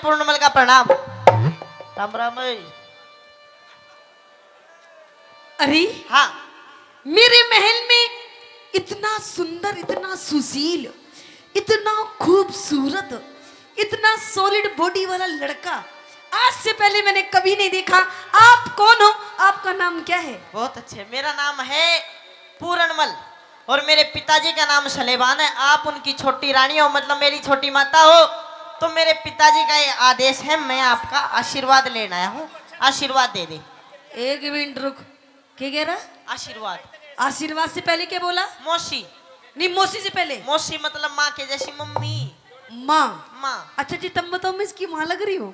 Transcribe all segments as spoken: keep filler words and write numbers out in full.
पूर्णमल का प्रणाम। राम राम। अरे, हाँ। मेरे महल में इतना सुंदर, इतना सुशील, इतना खूबसूरत, इतना सॉलिड बॉडी वाला लड़का आज से पहले मैंने कभी नहीं देखा। आप कौन हो? आपका नाम क्या है? बहुत अच्छे, मेरा नाम है पूरणमल और मेरे पिताजी का नाम सलेबान है। आप उनकी छोटी रानी हो, मतलब मेरी छोटी माता हो, तो मेरे पिताजी का ये आदेश है, मैं आपका आशीर्वाद लेने आया हूँ, आशीर्वाद दे दे। एक मिनट रुक, क्या कह रहा? आशीर्वाद। आशीर्वाद से पहले क्या बोला? मौसी। नहीं, मौसी से पहले। मौसी मतलब माँ के जैसी मम्मी। माँ। माँ। अच्छा जी, तब बताओ, मैं इसकी माँ लग रही हूँ?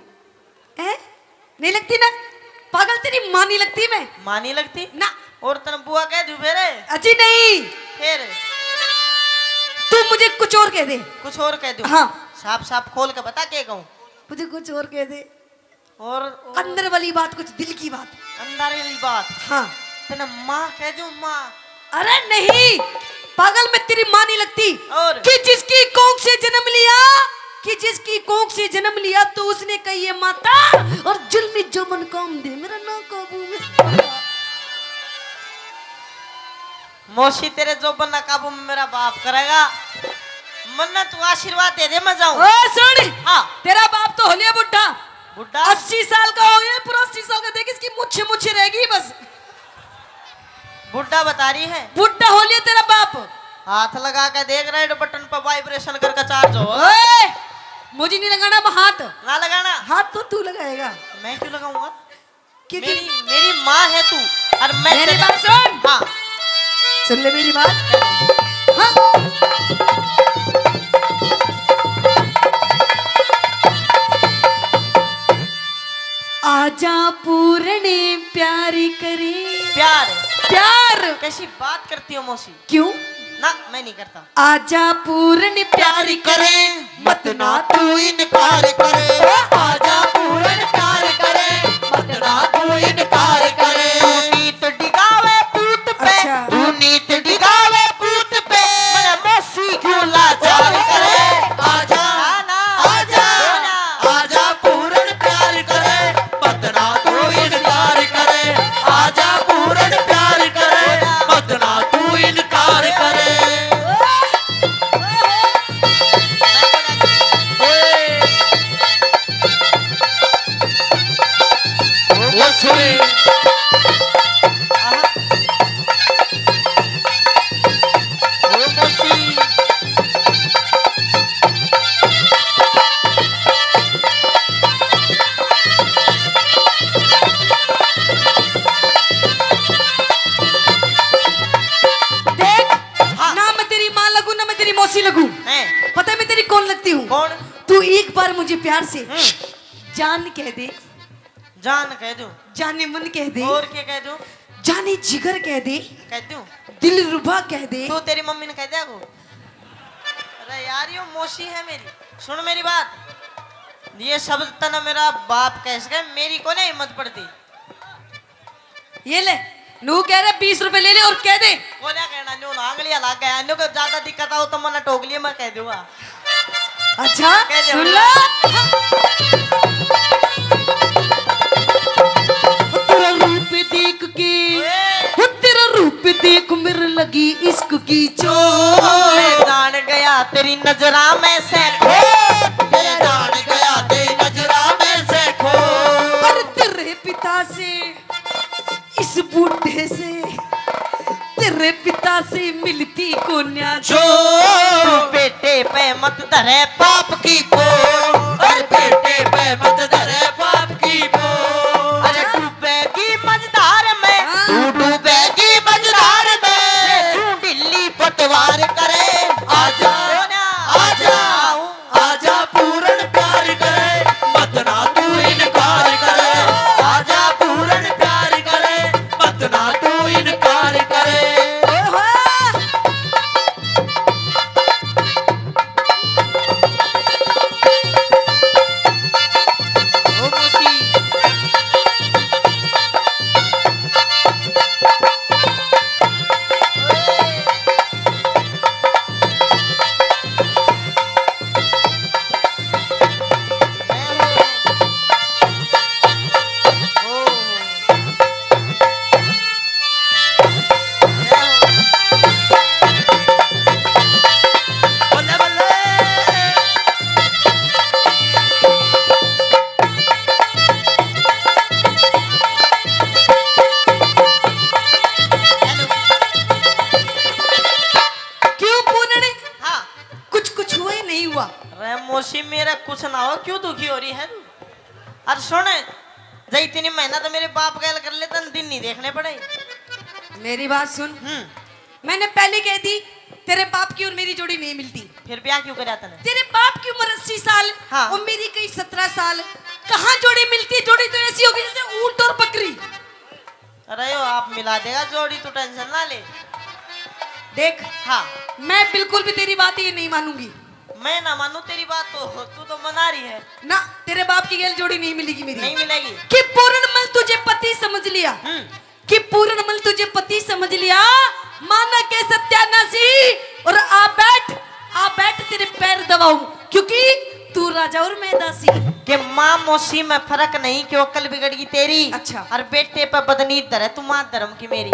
हैं? नहीं लगती ना? पागल, तेरी माँ नहीं लगती मैं। माँ नहीं लगती ना। और तन बुआ कह दूं फिर? अजी नहीं। फिर? तू मुझे कुछ और कह दे। कुछ और कह दूं? हाँ। साफ साफ खोल के बता, के कहूँ? मुझे कुछ और कह दे। और, और अंदर वाली बात, कुछ दिल की बात। अंदर वाली बात। हाँ। तने माँ कह दूं, माँ? अरे नहीं पागल, मैं तेरी माँ नहीं लगती। और? कि जिसकी कोख से जन्म लिया, कि जिसकी कोख से जन्म लिया तो उसने कही है माता, और जुल्मी जो मन काम दे मेरा ना काबू में। मौसी, तेरे जोबन ना काबू में मेरा बाप करेगा। मन्ने तू आशीर्वाद दे दे, मैं जाऊं। ओ सुन, हाँ। तेरा बाप तो हो लिया बुढ़ा। बुढ़ा? अस्सी साल का हो गया, पूरा अस्सी साल का। देख, इसकी मुछ मुछ रहेगी बस। बुढ़ा बता रही है। बुढ़ा हो लिया तेरा बाप। हाथ लगा के देख, रेड बटन पर वाइब्रेशन करके चार्ज हो। ओए, मुझे नहीं लगाना अब हाथ। ना लगाना। हाथ तो तू लगाएगा। मैं क्यों लगाऊंगा? क्योंकि मेरी, मेरी माँ है तू। और मैं मेरी तेरे बात सुन। हाँ। सुन ले मेरी बात। हाँ। आजा पूरने प्यार करे। प्यार? प्यार। कैसी बात करती हो मौसी? क्यों? ना, मैं नहीं करता। आजा पूरन प्यार करे, मत ना तू इनकार करे। आजा पूरन प्यार करे, मत ना तू इनकार करे। तू नीत डिगावे पूत पे, अच्छा। तू नीत डिगावे पूत पे। मेरे मौसी क्यों लाचार करे? आजा, ना, ना। आजा, ना। आजा पूरन प्यार करे, मत ना तू इनकार करे। आजा पूरन प्यार करे, मत ना तू इनकार करे। ओए। ओ सुन। ओ मौसी। देख, हाँ। ना मैं तेरी माँ लगू, ना मैं तेरी मौसी लगू। हैं? पता है मैं तेरी कौन लगती हूँ? कौन? तू एक बार मुझे प्यार से हम्म। जान कह दे। जान कह दूं? जाने मन कह दे। और क्या कह दूं? जाने जिगर कह दे। कह दूं? दिलरुबा कह दे। तू तेरी मम्मी ने कह दिया को? अरे यार, यो मौसी है मेरी। सुन मेरी बात, ये शब्द तने मेरा बाप कह सके, मेरी को नहीं हिम्मत पड़ती। ये ले, नू कह रहे बीस रुपए ले ले और कह दे। कोन्या कहना, न्यू ना आंगलियां लाग गया, न्यू को ज्यादा दिक्कत आओ तो मन्ने टोक लिए, मैं कह दूंगा। अच्छा, कह दे सुन बोला। लो। तेरा रूप देख के, ओए। वो तेरा रूप देख मेरे लगी इश्क की चोट। मैं जान गया तेरी नजरा में से खो। मैं जान गया तेरी नजरा में से खो। पर तेरे पिता से इस बूढ़े से, तेरे पिता से मिलती कोन्या जो। तू बेटे पे मत धरे पाप की पो, अरे बेटे पे मत धरे पाप की पो। अरे डूबेगी मझधार में, हाँ। तू डूबेगी मझधार में, तू ढीली पतवार करे। आजा, आजा। आजा पूरन प्यार करे, मत ना तू इनकार करे। आजा पूरन प्यार करे, मत ना तू इनकार करे। ओए होए। हो रही है। और सुन, जय इतनी मेहनत मेरे बाप गैल कर ले, तन दिन नहीं देखने पड़े। मेरी बात सुन। हम्म। मैंने पहले कह दी, तेरे बाप की और मेरी जोड़ी नहीं मिलती। फिर ब्याह क्यों करा तने? तेरे बाप की उम्र अस्सी साल, हाँ। और मेरी कई सत्रह साल। कहाँ जोड़ी मिलती है? जोड़ी तो ऐसी होगी जैसे ऊंट और बकरी। अरे यो, आप मिला देगा जोड़ी, तू टेंशन ना ले। देख, हाँ। मैं बिल्कुल भी तेरी बात ये नहीं मानूंगी। मैं ना मानू तेरी बात तो, तू तो मना रही है। ना, तेरे बाप की गैल जोड़ी नहीं मिलेगी मेरी। नहीं मिलेगी। कि पूरन मल तुझे पति समझ लिया। हम्म। कि पूरन मल तुझे पति समझ लिया, माना के सत्यानाशी, और आ बैठ, आ बैठ, तेरे पैर दबाऊं, क्योंकि तू राजा और मैं दासी। के माँ मौसी में फर्क नहीं, क्यों अकल बिगड़ गई तेरी। अच्छा। और बेटे पे बदनीत धरे तू, माँ धर्म की मेरी।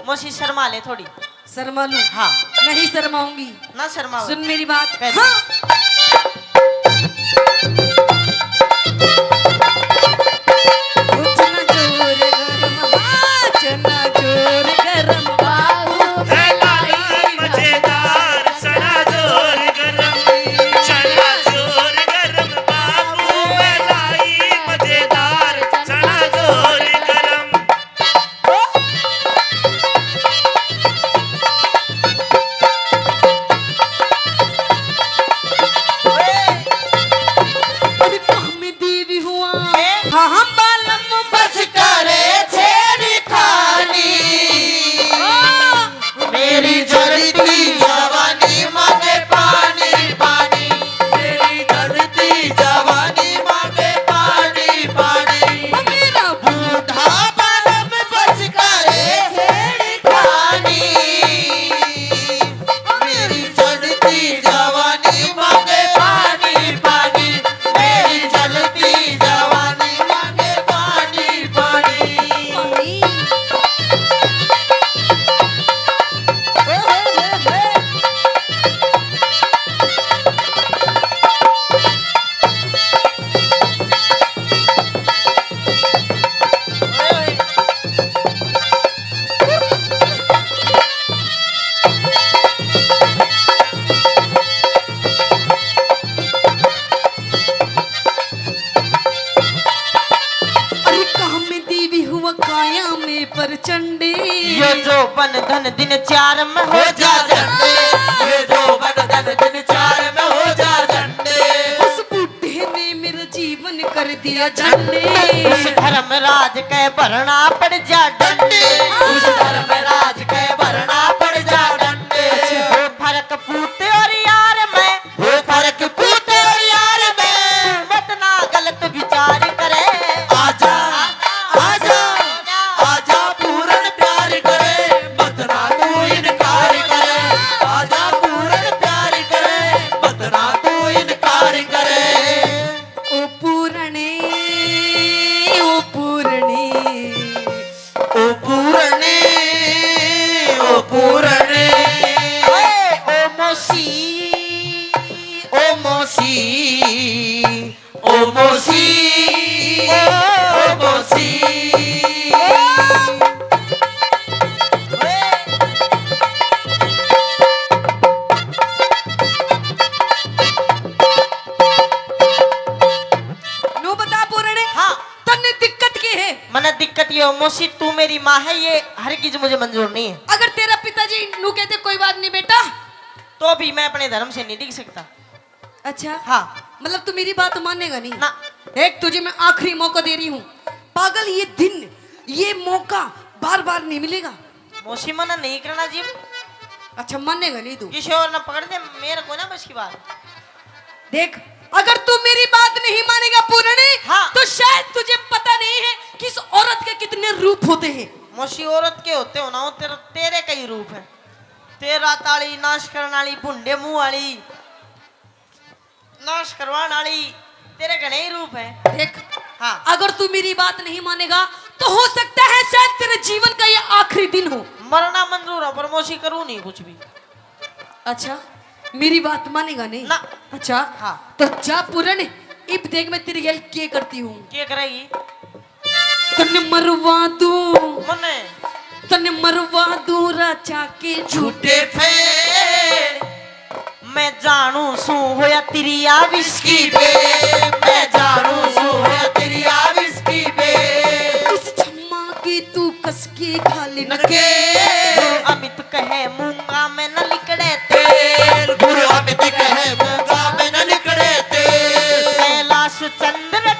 मौसी शर्मा ले थोड़ी। शर्मा लूं? हाँ। नहीं शर्माऊंगी। ना शर्माओ। सुन मेरी बात। कैसे? हाँ। ओ चना जोर गरम, हाँ, चना जोर गरम। बाबू है लाली मजेदार, चना जोर गरम, चना जोर गरम। बाबू है लाई मजेदार, चना जोर गरम। अरे कहाँ में देवी हुआ? हाँ, हाँ, बालम बस करे छेड़ी खानी। मेरी जलती जवानी मांगे पानी, पानी। मेरी जलती जवानी मांगे पानी, पानी। ओ मेरा बूढ़ा बालम बस करे छेड़ी खानी। मेरी जलती जवानी मांगे पानी, पानी। मेरी जलती जवानी मांगे पानी, पानी। पानी। ओ हो हो हो। अरे काम देवी हुआ काया में प्रचंडे। ये जो बन धन दिन चार में हो जा झंडे, ये जो बन धन दिन चार में हो जा झंडे। उस बूढ़े ने मेरा जीवन कर दिया झंडे। उस धर्मराज के भरना पड़ जा डंडे, उस धर्मराज के भरना पड़ जा डंडे। वो फर्क पूत और यार में, वो फर्क पूत और यार में, तू मत ना गलत विचार करे। आजा, आजा, आजा पूरन प्यार करे, मत ना तू इनकार करे। आजा पूरन प्यार करे, मत ना तू इनकार करे। ओ पूरने, ओ पूरने, ओ पूरने, ओ पूरने। ओए, ओ मौसी, ओ मौसी, ओ मौसी, ओ, ओ मौसी। नो बता पूरने। हाँ। तन्ने दिक्कत के है? मने दिक्कत ये हो, मौसी, तू मेरी माँ है, ये हरगिज मुझे मंजूर नहीं है। अगर तेरा पिताजी नू कहते, "कोई बात नहीं बेटा," तो भी मैं अपने धर्म से नहीं डिग सकता। अच्छा? हाँ। मतलब तू मेरी बात मानेगा नहीं? ना। देख, तुझे मैं आखिरी मौका दे रही हूँ पागल, ये दिन, ये मौका बार बार नहीं मिलेगा। मौसी, मना नहीं करना जी। अच्छा, मानेगा नहीं तू? किसी और ना पकड़ दे, मेरे को ना बस की बात। देख, अगर तू मेरी बात नहीं मानेगा पूरने, हाँ। तो शायद तुझे पता नहीं है कि इस औरत के कितने रूप होते हैं। मौसी, औरत के होते हो ना हो, तेरे, तेरे कई रूप है। तेरा ताली, नाश करने वाली, भुंडे मुंह वाली, नाश करवाण आली, तेरे घणे ही रूप है। देख, हाँ। अगर तू मेरी बात नहीं मानेगा, तो हो सकता है शायद तेरे जीवन का ये आखिरी दिन हो। मरना मंजूर है, पर मौसी करूँ नहीं कुछ भी। अच्छा, मेरी बात मानेगा नहीं? ना। अच्छा, हाँ। तो जा पूरन, इब देख मैं तेरी गैल के करती हूँ। के करेगी? तन मरवा दूं। मने? तन मरवा दूं राजा के झूठे फेर। मैं जानू सूं होया तेरी या विस्की पे। मैं जानू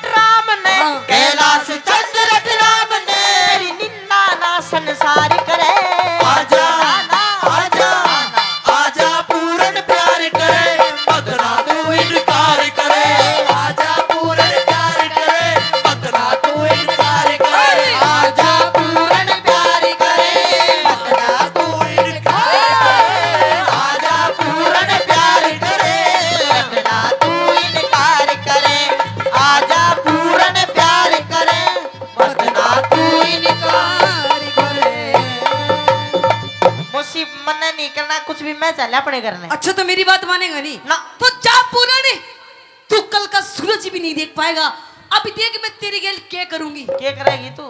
राम ने हाँ। कैलाश चंद्र राम ने तेरी निंदा ना संसार करे। आजा, ना, ना, आजा, ना, ना। आजा पूरन प्यार करे, मत ना तू इनकार करे। आजा पूरन प्यार करे, मत ना तू इनकार करे। आजा पूरन प्यार करे, मत ना तू इनकार करे। आजा पूरन प्यार करे, मत ना तू इनकार करे। आजा पूरन प्यार करे, मत ना तू इनकार करे। मौसी, मन्ने नहीं करना कुछ भी, मैं चल अपने घर ने। अच्छा, तो मेरी बात मानेगा नहीं? ना। तो जा पूरन, तू कल का सूरज भी नहीं देख पाएगा। अभी देख मैं तेरे गेल क्या करूंगी। क्या करेगी तू?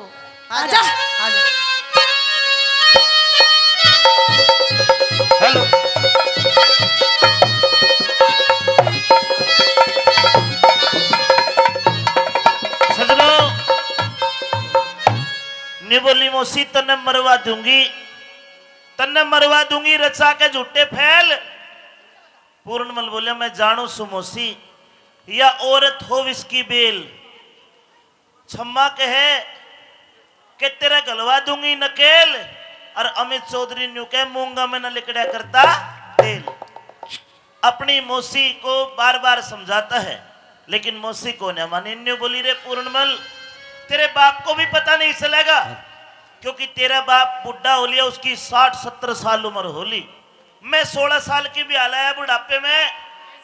आजा। आजा। हेलो। सजनो, न्यू बोली, मौसी, तन्ने मरवा दूंगी, तन्ने मरवा दूंगी, रचा के झूठे फैल। पूरनमल बोलिया, मैं जानू सू मौसी, या औरत हो विस्की बेल। छम्मा कहे के तेरे गलवा दूंगी नकेल, और अमित चौधरी न्यू कहे, मूंगा में न लिकड़ा करता तेल। अपनी मौसी को बार बार समझाता है, लेकिन मौसी को न माने। न्यू बोली, रे पूरनमल, तेरे बाप को भी पता नहीं चलेगा, क्योंकि तेरा बाप बुढ़ा हो लिया, उसकी साठ सत्तर साल उम्र हो ली। मैं सोलह साल की भी हाल आया बुढ़ापे में,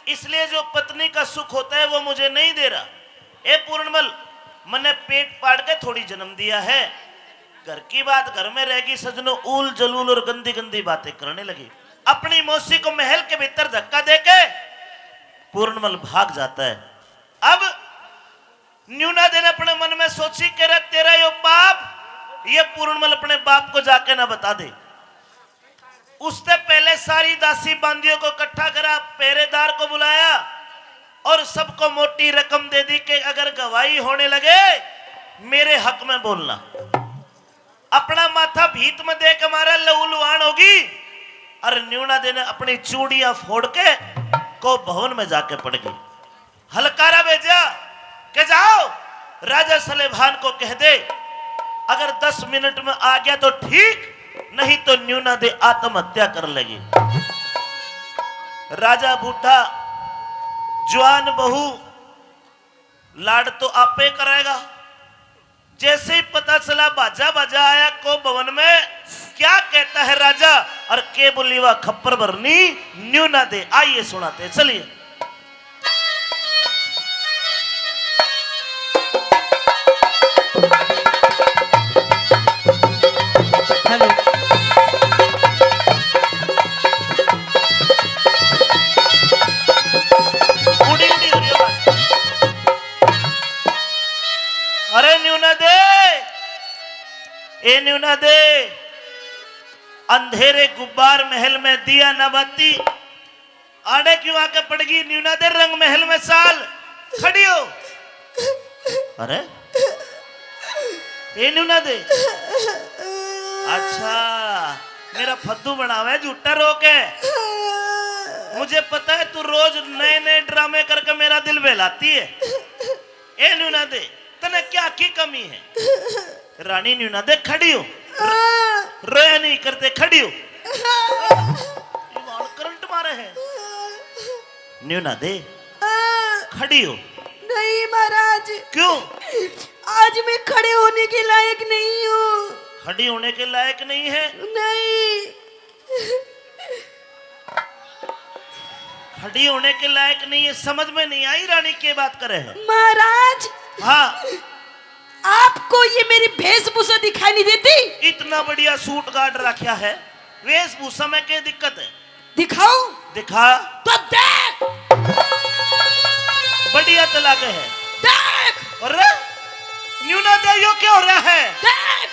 इसलिए जो पत्नी का सुख होता है वो मुझे नहीं दे रहा। ए पूरनमल, मैंने पेट पाड़ के थोड़ी जन्म दिया है। घर की बात घर में रहेगी सजनो, ऊल जलूल और गंदी गंदी बातें करने लगी। अपनी मौसी को महल के भीतर धक्का देके पूरनमल भाग जाता है। अब न्यूना दे ने अपने मन में सोची, कह रहा, तेरा यो पाप, ये पूरनमल अपने बाप को जाके ना बता दे। उससे पहले सारी दासी बांदियों को इकट्ठा करा, पहरेदार को बुलाया और सबको मोटी रकम दे दी कि अगर गवाही होने लगे, मेरे हक में बोलना। अपना माथा भीत में दे के मारा, लहू लुहान होगी। और न्यूना दे ने अपनी चूड़ियां फोड़ के को भवन में जाके पड़ गई। हलकारा भेजा कि जाओ, राजा सलेभान को कह दे, अगर दस मिनट में आ गया तो ठीक, नहीं तो न्यूना दे आत्महत्या कर लेगी। राजा बूढ़ा, जवान बहू, लाड तो आपे करेगा। जैसे ही पता चला, बाजा बाजा आया को भवन में, क्या कहता है राजा और के बोली वा खप्पर भरनी, न्यूना दे। आइए सुनाते, चलिए। हेलो। उड़ी उड़ी हो रही है बात। अरे न्यूना दे, ए न्यूना दे, अंधेरे गुब्बार महल में दिया न बत्ती, आड़े क्यों आके पड़गी? न्यूना दे, रंग महल में चाल, खड़ी हो। अरे ए न्यूना दे, अच्छा, मेरा फद्दू बनावे झूठा रो के। मुझे पता है तू रोज नए नए ड्रामे करके मेरा दिल बहलाती है। ए न्यूना दे, तने क्या की कमी है? रानी न्यूना दे, खड़ी हो। रोया नहीं करते, खड़ी हो। ये वाल करंट मारे है। न्यूना दे, खड़ी हो। नहीं महाराज। क्यों? आज मैं खड़े होने के लायक नहीं हूँ। खड़ी होने के लायक नहीं है? नहीं। खड़ी होने के लायक नहीं है, समझ में नहीं आई रानी के बात करे है। महाराज। हाँ। आपको ये मेरी वेशभूषा दिखाई नहीं देती? इतना बढ़िया सूट काट रखा है, वेशभूषा में क्या दिक्कत है? दिखाऊं? दिखा। तो देख। बढ़िया तो लागे है। देख। अरे न्यूना दे, यो क्या हो रहा है? देख।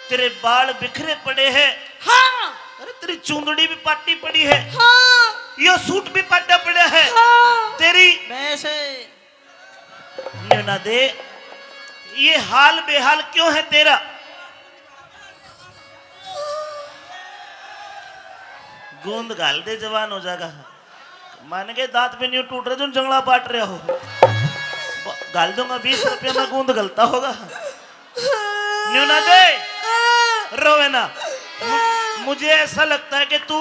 तेरे बाल बिखरे पड़े हैं। हाँ। अरे तेरी चूंदड़ी भी पाटी पड़ी है। हाँ। यो सूट भी पाटा पड़ा है। हाँ। तेरी वैसे न्यूना दे, ये हाल बेहाल क्यों है तेरा? गूंद घाल दे, जवान हो जाएगा। मान के दांत भी न्यू टूट रहे जो जंगला पाट रहे हो। ब-, घाल दूंगा, बीस रुपया में गूंद गलता होगा। न्यू ना दे, रोवे ना। मु-, मुझे ऐसा लगता है कि तू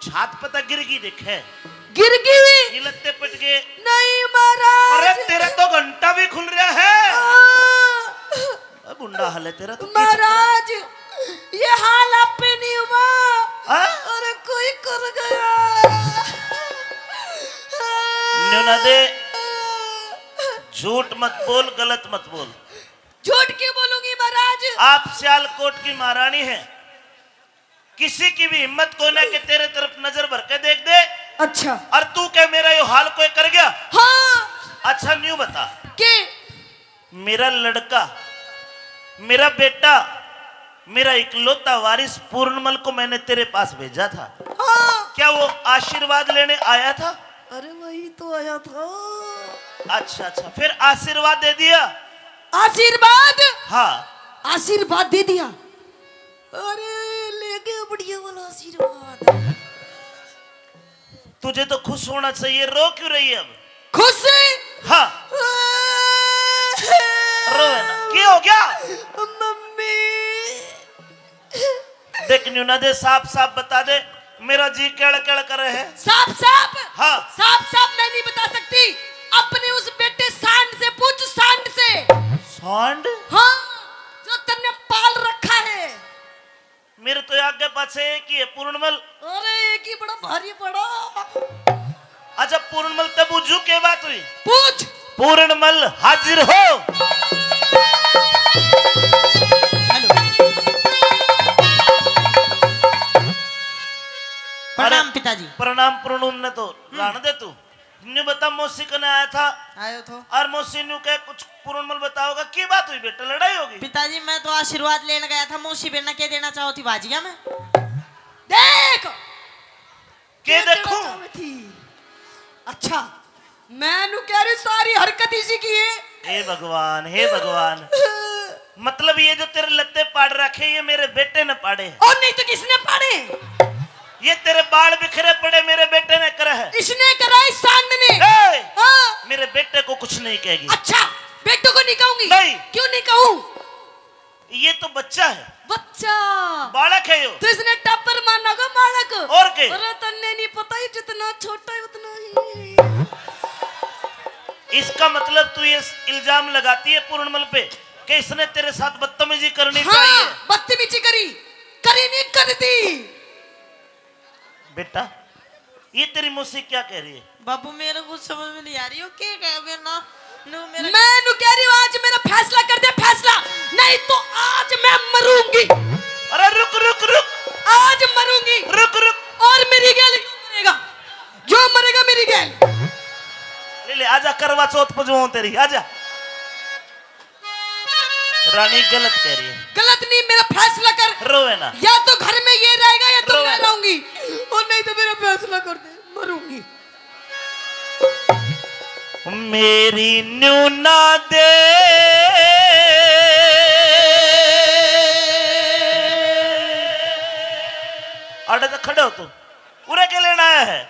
छात पे तक गिर गई, देखे। गिर गई? ये लत्ते पट गए। नहीं महाराज। अरे, तेरा तो घंटा भी खुल रहा है। आ। ए, गुंडा हाल है तेरा तो। महाराज, ये हाल आप पे नहीं हुआ। हाँ? अरे, कोई कर गया। न्यू ना दे, झूठ मत बोल, गलत मत बोल। झूठ क्यों बोलूंगी महाराज? आप सियालकोट की महारानी है, किसी की भी हिम्मत कोई ना कि तेरे तरफ नजर भर के देख दे। अच्छा। और तू कह मेरा यो हाल कोई कर गया? हाँ। अच्छा, न्यू बता। के? मेरा लड़का, मेरा बेटा, मेरा इकलौता वारिस पूर्णमल को मैंने तेरे पास भेजा था। हाँ। क्या वो आशीर्वाद लेने आया था? अरे, वही तो आया था। अच्छा, अच्छा, फिर आशीर्वाद दे दिया? आशीर्वाद? हाँ। आशीर्वाद दे दिया। अरे, ले गए बढ़िया वाला आशीर्वाद। तुझे तो खुश होना चाहिए, रो क्यों रही है अब? खुश? हाँ। रोवे ना, क्या हो गया? मम्मी। देख न्यू ना दे, साफ साफ बता दे, मेरा जी केड़ केड़ करे है। साफ साफ? हाँ। साफ साफ मैं नहीं बता सकती। अपने उस बेटे सांड से पूछ, सांड से। सांड? हाँ, जो तन्ने पाल रखा है। मेरे तो आगे पाछे एक ही है, पूर्णमल। अरे, एक ही बड़ा भारी पड़ा। अच्छा, पूर्णमल, तब बुझू के बात हुई? पूछ। पूर्णमल, हाजिर हो। हेलो। प्रणाम अरे, पिताजी। प्रणाम, प्रणाम ने तो हम्म। रहने दे तू। न्यू बता, मौसी कने आया था? आयो थो। और मौसी न्यू कह, कुछ पूर्णमल बताओगा, की बात हुई बेटा, लड़ाई होगी? पिताजी, मैं तो आशीर्वाद लेने गया था, मौसी बेन ने के देना चाहो थी भाजिया में। देख! के के देखूं? देना चाहो थी? अच्छा, मैं न्यू कह रही, सारी हरकत इसी की है। हे भगवान, हे भगवान। मतलब ये जो तेरे लत्ते पाड़ रखे, ये मेरे बेटे ने पाड़े हैं। और नहीं तो किसने पाड़े? ये तेरे बाल बिखरे पड़े मेरे बेटे ने करे है। इसने करा, इस सांड ने। ए! हाँ। मेरे बेटे को कुछ नहीं कहेगी। अच्छा, बेटों को नहीं कहूंगी। नहीं। क्यों नहीं कहूं? ये तो बच्चा है। बच्चा। बालक है यो। तो इसने टापर माना को बालक। और के? अरे तन्ने नहीं पता ही, जितना छोटा है उतना ही। इसका मतलब तू ये इल्जाम लगाती है पूर्णमल पे कि इसने तेरे साथ बदतमीजी करनी हाँ, चाहिए। बदतमीजी करी, करी नहीं, कर दी। बेटा, ये तेरी मौसी क्या कह रही है? बाबू, मेरे को समझ में नहीं आ रही हो, क्या कह बेना? नु मेरा मैं नु कह रही हूँ, आज मेरा फैसला कर दे, फैसला, नहीं तो आज मैं मरूंगी। अरे रुक, रुक, रुक। आज मरूंगी। रुक, रुक। और मेरी गैल मरेगा, जो मरेगा मेरी गैल। ले ले, आजा, करवा चौथ पजवाऊं तेरी, आजा। रानी गलत कह रही है। गलत नहीं, मेरा फैसला कर। रोवे ना। या तो घर में ये रहेगा या तो रोवे मैं ना। रहूंगी, और नहीं तो मेरा फैसला कर दे, मरूंगी। मेरी न्यू ना दे। अड़े तो खड़े हो तू। उरे के लेना आया है?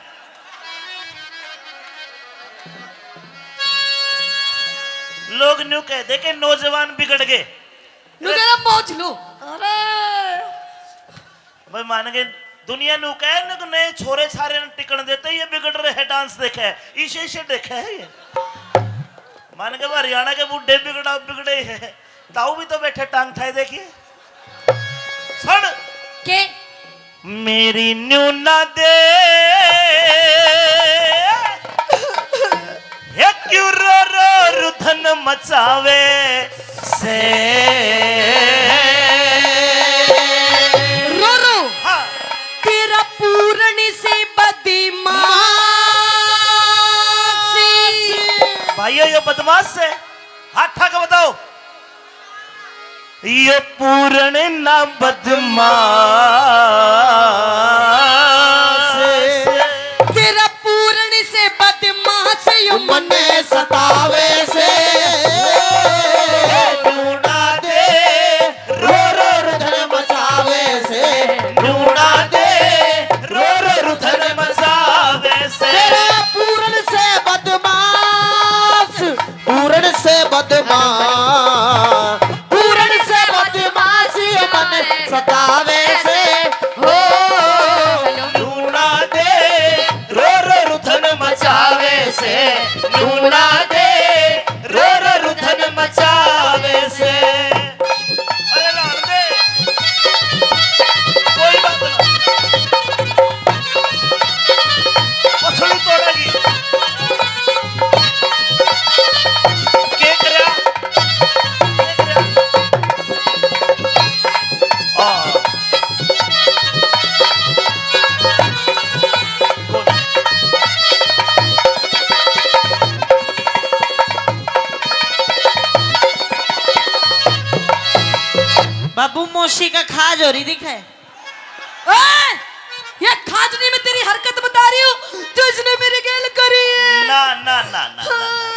लोग न्यू कह दे के नौजवान बिगड़ गए। न्यू कह रहा मौज लो। अरे भाई, मान के दुनिया न्यू कह, न्यू नए छोरे छारे ने टिकण देते, ये बिगड़ रहे हैं, डांस देखे है, इसे इसे देखे है ये। मान के हरियाणा के बूढ़े बिगड़ा बिगड़े हैं। ताऊ भी तो बैठे टांग ठाए, देखिए। सुन। के? मेरी न्यू ना दे। हे क्यों रो रो रुधन मचावे से। रो रो। हाँ। तेरा पूरण से बदमाश। भाइयों, ये बदमाश है। हाथ उठा के बताओ। ये पूरण ना बदमाश। तेरा पूरण से बदमाश यो मने सतावे से। न्यू ना दे, रो रो रुधन मचावे से। न्यू ना दे, रो रो रुधन मचावे से। तेरा पूरण से बदमाश, पूरण से अबू मौसी का खाज हो रही दिखे। ओए, ये खाज नहीं, मैं तेरी हरकत बता रही हूँ जो इसने मेरे गेल करी है। ना, ना, ना, ना, ना, ना। हाँ।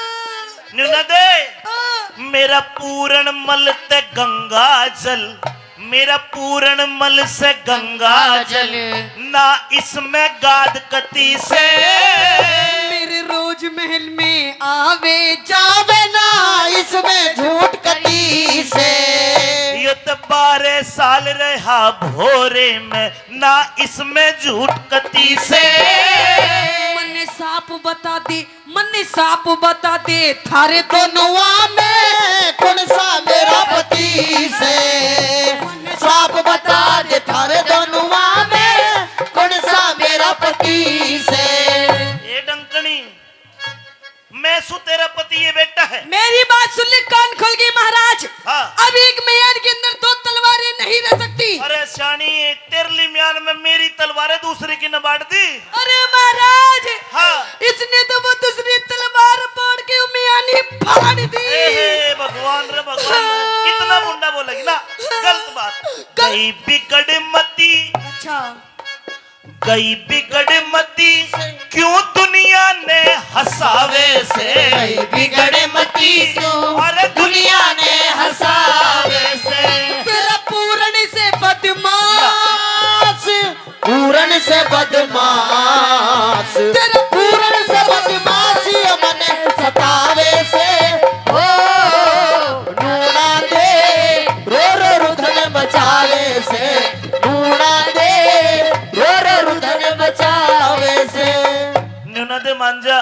न्यू ना दे। हाँ। मेरा पूरण मल ते गंगा जल, मेरा पूरण मल से गंगा जल, ना इसमें गाद कती से। मेरे रोज महल में आवे जावे, ना इसमें झूठ कती से। यो तो बारह साल रहा भोरे में, ना इसमें झूठ कती से। मन्ने साफ बता दे, मन्ने साफ बता दे, थारे दोनुआ में कौन सा मेरा पति से? साफ बता दे, थारे दोनुआ में कौन सा मेरा पति से? ए डंकनी, मैं सु तेरा पति, ये बेटा है। मेरी बात सुन ले, कान खोल के महाराज। हाँ। अब एक म्यान के अंदर दो तलवारें नहीं रह सकती। अरे सियाणी, तेरली म्यान में मेरी तलवार है, दूसरे की नबाड़ दी। अरे महाराज, हाँ। इसने तो वो दूसरी तलवार पाड़ के वो म्यान ही फाड़ दी। ए हे भगवान रे भगवान, हाँ। इतना मुंडा बोलेगी ना, गलत बात। गल- गई बिगड़ मती। अच्छा। गई बिगड़ मती क्यों दुनिया ने हंसावे से? गई बिगड़ मती क्यों अरे दुनिया ने हंसावे से? तेरा पूरण से बदमाश, पूरण से बदमाश, तेरा पूरण से बदमाश मन सतावे से। ओ नूना दे रो रो रुधन बचावे से, नूना दे रो रो रुधन बचावे से। न्यू ना दे मान जा,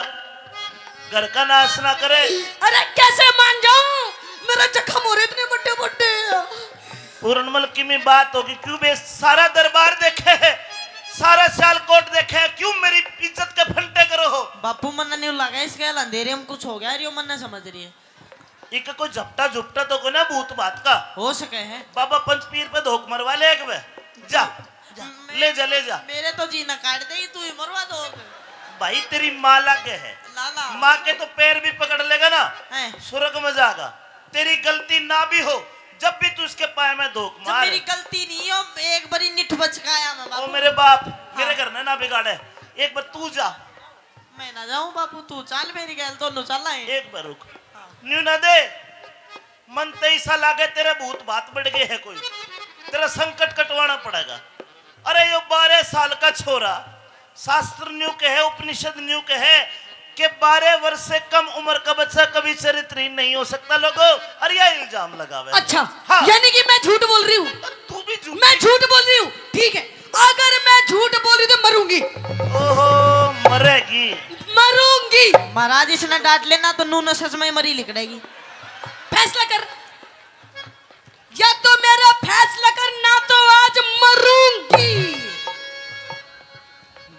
घर का नाश ना करे। अरे कैसे मान जाऊं, मेरा जख्म हो रहे इतने बड़े बड़े। पूरनमल की में बात होगी, क्यों बे सारा दरबार देखे है, सारा सियालकोट देखे है, क्यों मेरी इज्जत के फंटे करो हो? बापू, मन्ने न्यू लगा इस गैल अंधेरे में कुछ हो गया, रियो मन्ने समझ रही है। इक कोई झपटा झुपटा तो कोई ना भूत बात का? हो सके है। बाबा पंचपीर पे धोक मरवा ले एक बे। जा, जा, मैं- ले जा, ले जा। मेरे तो जी ना काट दे, तू ही मरवा दो। भाई, तेरी माँ लागे है। लाला। माँ के तो पैर भी पकड़ लेगा ना, हैं। स्वर्ग में जागा। तेरी गलती ना भी हो, जब भी तू उसके पाए में धोक जब मार। मेरी गलती नहीं हो, एक बारी निठ बचकाया मैं ओ बाबू। मेरे बाप, मेरे हाँ। घर ने ना बिगाड़े। एक बार तू जा। मैं ना जाऊं बापू, तू चल मेरी गैल, दोनों चल आए। एक बार रुक। हाँ। न्यू ना दे, मन ते ऐसा लागे तेरे भूत भात बढ़ गए है कोई, तेरा संकट कटवाना पड़ेगा। अरे यो बारह साल का छोरा, शास्त्र न्यू कहे, उपनिषद न्यू कहे कि बारह वर्ष से कम उम्र का बच्चा कभी चरित्रहीन नहीं हो सकता। लोगो, अरे यह इल्जाम लगावे। अच्छा, हाँ। यानी कि मैं झूठ बोल रही हूँ? तू भी झूठ मैं झूठ बोल रही हूँ, ठीक है। अगर मैं झूठ बोली तो मरूंगी। ओहो, मरेगी। मरूंगी। महाराज, इसने डांट लेना तो नूना सच में मरी लिकड़ेगी। फैसला कर, या तो मेरा फैसला कर, ना तो आज मरूंगी।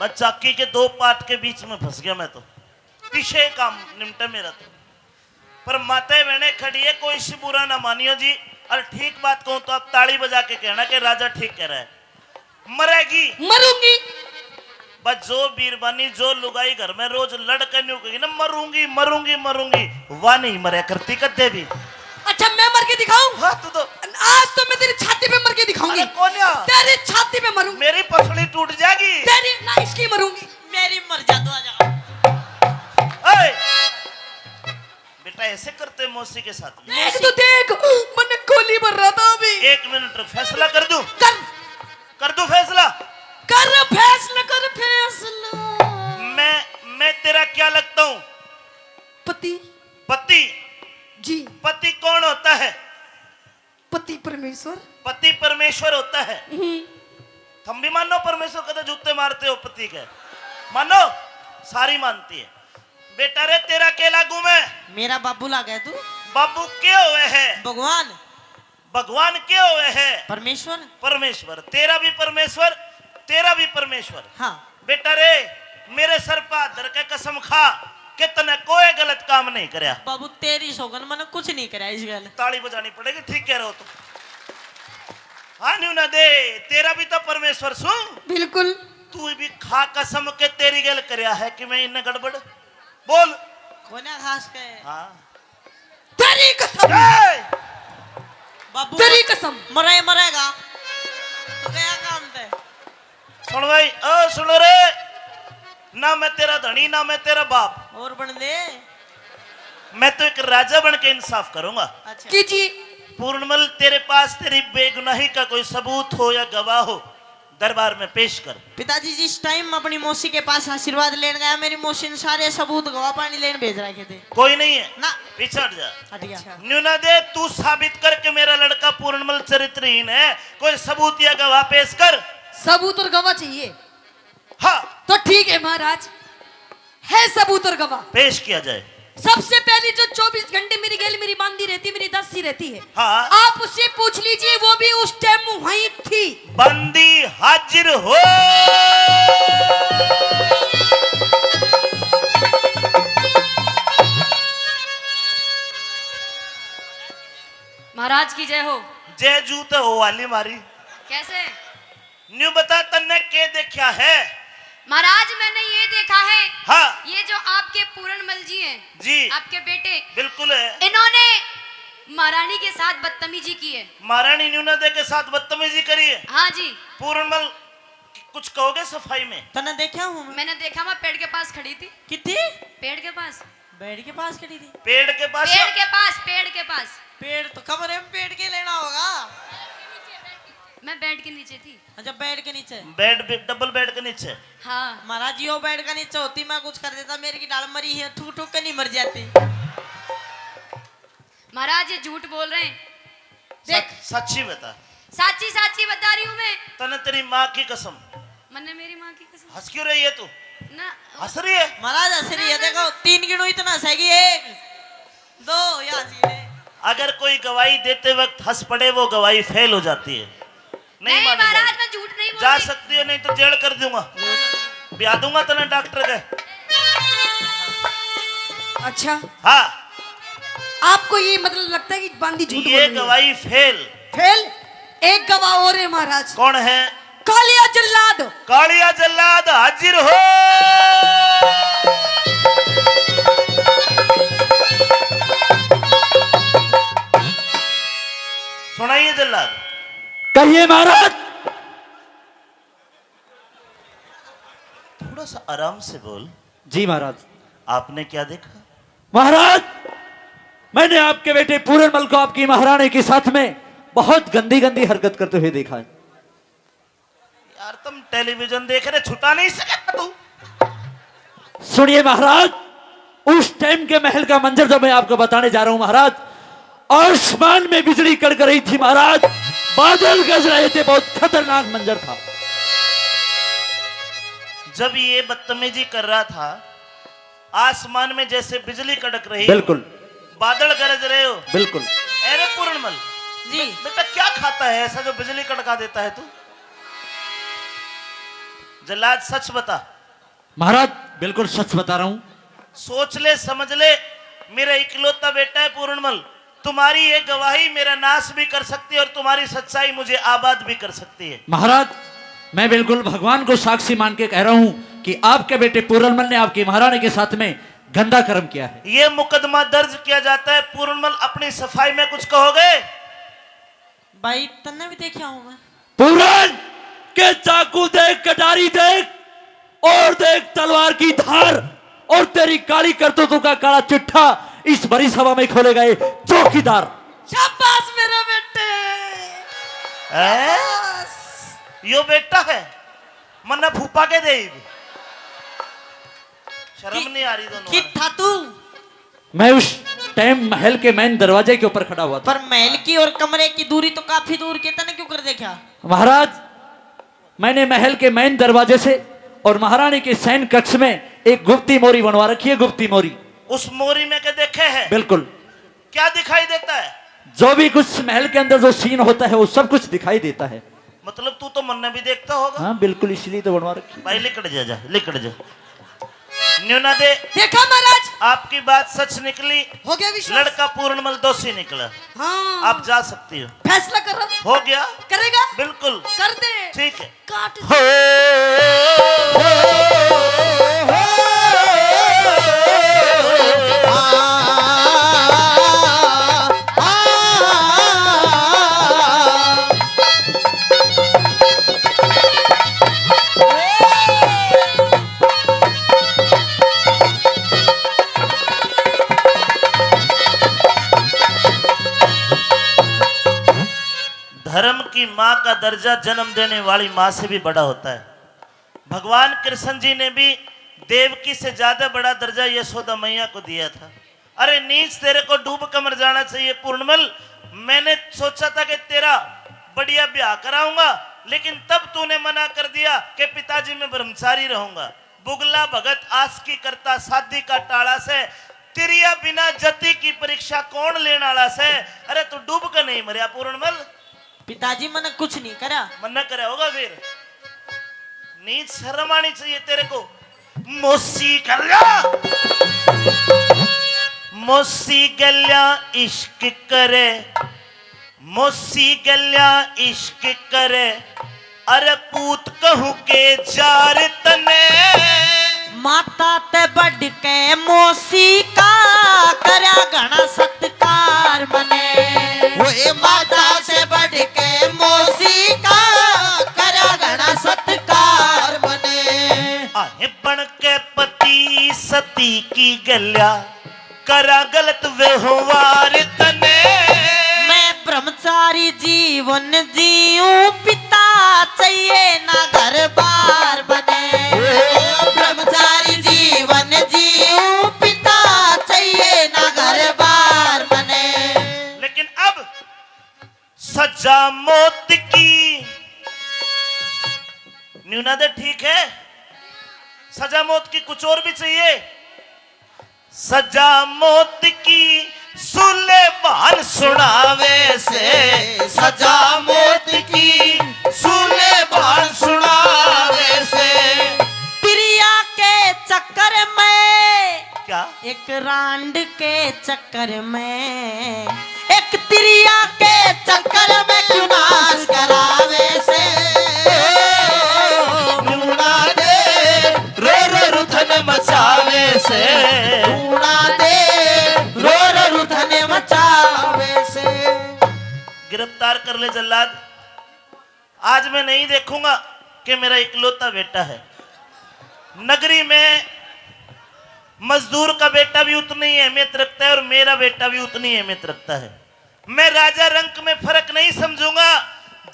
बस चाकी के दो पाट के बीच में फंस गया मैं तो। पीछे काम निमटे मेरा तो। पर माते बहने खड़ी है, कोई सी बुरा ना मानियो जी। और ठीक बात कहूं तो आप ताली बजा के कहना कि राजा ठीक कह रहा है। मरेगी। मरूंगी। बस जो बीरबानी, जो लुगाई घर में रोज लड़के न्यू कहेगी ना, "मरूंगी, मरूंगी, मरूंगी", वह नहीं मरे करती कदे भी। अच्छा, मैं मर के दिखाऊं? हाँ, तू तो। आज तो मैं तेरी छाती पे मर के दिखाऊंगी। अरे कोन्या। तेरी छाती पे मरूंगी। मेरी पसली टूट जाएगी। तेरी ना, इसकी मरूंगी। मेरी मर जा, तू आ जा। ए! बेटा, ऐसे करते मौसी के साथ में? देख तो देख, मैंने गोली भर रहा था अभी। एक मिनट, फैसला कर दूं? कर। कर दूं फैसला? कर फैसला, कर फैसला। मैं, मैं तेरा क्या लगता हूँ? पति। पति? जी। पति कौन होता है? पति परमेश्वर। पति परमेश्वर होता है। हम्म। तुम भी मानो परमेश्वर, कदे जूते मारते हो पति के? मानो, सारी मानती है। बेटा रे, तेरा के लागू मैं? मेरा बाबू लागे तू। बाबू के होवे है? भगवान। भगवान के होवे है? परमेश्वर। परमेश्वर। तेरा भी परमेश्वर, तेरा भी परमेश्वर। हाँ। बेटा रे, मेरे सर पे हाथ धर के कसम खा कि तने कोई गलत काम नहीं करया। बाबू, तेरी सौगन, मैंने कुछ नहीं करया इस गल। ताली बजानी पड़ेगी, ठीक कह रहे हो तुम। हाँ, न्यू ना दे, तेरा भी तो परमेश्वर सू। बिल्कुल। तू भी खा कसम के तेरी गल करया है कि मैं इन्ने गड़बड़? बोल। कोने खास के? हाँ। तेरी कसम। ए! तेरी कसम। मरे मरेगा। तू गया काम पे। सुन भाई, ओ सुन रे, ना मैं तेरा धनी, ना मैं तेरा बाप। और बन दे। मैं तो एक राजा बन के इंसाफ करूंगा। अच्छा। कीजिए। पूर्णमल, तेरे पास तेरी बेगुनाही का कोई सबूत हो या गवाह हो, दरबार में पेश कर। पिताजी, जिस टाइम मैं अपनी मौसी के पास आशीर्वाद लेने गया, मेरी मौसी ने सारे सबूत गवाह पानी लेने भेज रखे थे। कोई नहीं है। ना। पीछे हट जा। हट गया। अच्छा। न्यू ना दे, तू साबित कर कि मेरा लड़का पूर्णमल चरित्रहीन है। कोई सबूत या गवाह पेश कर। सबूत और गवाह चाहिए। हाँ। तो ठीक है महाराज, है सबूत और गवाह। पेश किया जाए। सबसे पहली जो चौबीस घंटे मेरी गेल मेरी बांदी रहती, मेरी दासी रहती है, हाँ। आप उससे पूछ लीजिए, वो भी उस टाइम वहीं थी। बंदी हाजिर हो। महाराज की जय हो। जय जूत हो वाली मारी। कैसे? न्यू बता, तन्ने के देखा है? महाराज, मैंने ये देखा है, हाँ। ये जो आपके पूरणमल जी हैं, जी। आपके बेटे, बिल्कुल है। इन्होंने महारानी के साथ बदतमीजी की है। महारानी न्यू ना दे के साथ बदतमीजी करी है? हाँ जी। पूरणमल, कुछ कहोगे सफाई में? तन्ने देखा हूँ मैं। मैंने देखा, मैं पेड़ के पास खड़ी थी। कितनी? पेड़ के पास। बेड के पास खड़ी थी। पेड़ के पास? पेड़ के पास, पेड़ के पास। पेड़ तो कमरे में पेड़ के लेना होगा। मैं बेड के नीचे थी। अच्छा, बेड के नीचे। बेड पे, डबल बेड के नीचे। हाँ। महाराज, यो बेड के नीचे होती, मैं कुछ कर देता। मेरी की डाल मरी है, ठुक ठुक के नहीं मर जाती। महाराज, ये झूठ बोल रहे हैं। देख। सच, सच्ची बता। साची साची बता रही हूँ मैं। तने तेरी माँ की कसम। मन्ने मेरी माँ की कसम। हंस क्यों रही है तू? ना। हंस रही है? महाराज हंस रही है, देखो, तीन गिणो इतना सही, एक, दो, या हंसी है। अगर कोई गवाही देते वक्त हंस पड़े, वो गवाही फेल हो जाती है। नहीं नहीं मानी महाराज, जाएगी। मैं झूठ नहीं बोल जा रही। सकती हो, नहीं तो जेल कर दूंगा। हाँ। ब्याह दूंगा तने डॉक्टर के। अच्छा। हाँ। आपको ये मतलब लगता है कि बांदी झूठ बोल रही है? ये गवाही फेल। फेल? एक गवाह और है महाराज। कौन है? कालिया जल्लाद। कालिया जल्लाद हाजिर हो। सुनाइए जल्लाद। कहिए महाराज। थोड़ा सा आराम से बोल। जी महाराज। आपने क्या देखा? महाराज, मैंने आपके बेटे पूरनमल को आपकी महारानी के साथ में बहुत गंदी गंदी हरकत करते हुए देखा है। यार, तुम टेलीविजन देख रहे, छुटा नहीं सका तू? सुनिए महाराज, उस टाइम के महल का मंजर जो मैं आपको बताने जा रहा हूं महाराज, आसमान में बिजली कड़क रही थी महाराज, बादल गरज रहे थे, बहुत खतरनाक मंजर था। जब ये बदतमीजी कर रहा था, आसमान में जैसे बिजली कड़क रही, बिल्कुल। बादल गरज रहे हो। बिल्कुल। अरे पूरणमल, जी। बे-, बेटा, क्या खाता है ऐसा जो बिजली कड़का देता है तू? जल्लाद, सच बता। महाराज, बिल्कुल सच बता रहा हूँ। सोच ले, समझ ले, मेरा इकलौता बेटा है पूरणमल। तुम्हारी ये गवाही मेरा नाश भी कर सकती है और तुम्हारी सच्चाई मुझे आबाद भी कर सकती है। महाराज, मैं बिल्कुल भगवान को साक्षी मान के कह रहा हूँ कि आपके बेटे पूरणमल ने आपकी महारानी के साथ में गंदा कर्म किया है। ये मुकदमा दर्ज किया जाता है। पूरणमल, अपनी सफाई में कुछ कहोगे? भाई, तन्ने भी देखा हूँ मैं। पूरन के चाकू देख, कटारी देख और देख तलवार की धार और तेरी काली करतूतों का काला चिट्ठा इस भरी सभा में खोलेगा ये चौकीदार। शाबाश मेरे बेटे। हैं? शाबाश। यो बेटा है, मन्ना फूफा के दे। शर्म कि-, नहीं आ रही दोनों कि वाले? था तू? मैं उस टाइम महल के मेन दरवाजे के ऊपर खड़ा हुआ था। पर महल की और कमरे की दूरी तो काफी दूर की, तने क्यों कर देखा? महाराज, मैंने महल के मेन दरवाजे से और महारानी के शयन कक्ष में एक गुप्ती मोरी बनवा रखी है, गुप्ती मोरी। उस मोरी में के देखे है? बिल्कुल। क्या दिखाई देता है? जो भी कुछ महल के अंदर जो सीन होता है, वो सब कुछ दिखाई देता है। मतलब, तू तो मन्ने भी देखता होगा। हाँ, बिल्कुल, इसलिए तो बनवा रखी। भाई, लिकड़ जा, जा, लिकड़ जा। न्यू ना दे। देखा महाराज? आपकी बात सच निकली। हो गया विश्वास? लड़का पूर्णमल दोषी निकला। हाँ। आप जा सकती हो। फैसला कर रहा हूँ। हो गया? करेगा? बिल्कुल। कर दे। ठीक है। काट हो। दे। धर्म की माँ का दर्जा जन्म देने वाली माँ से भी बड़ा होता है। भगवान कृष्ण जी ने भी देवकी से ज्यादा बड़ा दर्जा यशोदा मैया को दिया था। अरे नीच, तेरे को डूब कर मर जाना चाहिए पूर्णमल। मैंने सोचा था कि तेरा बढ़िया ब्याह कराऊंगा, लेकिन तब तूने मना कर दिया कि पिताजी मैं ब्रह्मचारी रहूंगा। बुगला भगत आस की करता, शादी का टाला से। तिरिया बिना जति की परीक्षा कौन लेण आला से? अरे तू डूब के नहीं मरया पूर्णमल। पिताजी, मने कुछ नहीं करा। मन्ने करे होगा फिर। नीच शर्म आनी चाहिए तेरे को। मौसी गल्या, मौसी गल्या इश्क करे, मौसी गल्या इश्क करे, अरे पूत कहूँ के जार तने। माता ते बढ़ के मौसी का, करया घणा सत्कार मने। वो ए माता से बढ़ के मौसी का, करया घणा सत्कार मने। आहे बन के पति सती की गल्या, करा गलत व्यवहार तने। मैं ब्रह्मचारी जीवन जीऊं, पिता चाहिए ना घर बार बने। ब्रह्मचारी जीवन जीऊं, पिता चाहिए ना घर बार बने। लेकिन अब सजा मौत की, न्यूना दे ठीक है, सजा मौत की कुछ और भी चाहिए। सजा मौत की सुलेमान सुनावे से, सजा मौत की सुलेमान सुनावे से। तिरिया के चक्कर में, क्या? एक रांड के चक्कर में, एक तिरिया के चक्कर में क्यों नाश करावे से। नूना दे रो रो रुधन मचावे से। नूना दे रो रो रुधन मचावे से। गिरफ्तार कर ले जल्लाद। आज मैं नहीं देखूंगा कि मेरा इकलौता बेटा है। नगरी में मजदूर का बेटा भी उतनी ही अहमियत रखता है और मेरा बेटा भी उतनी ही अहमियत रखता है। मैं राजा रंक में फर्क नहीं समझूंगा।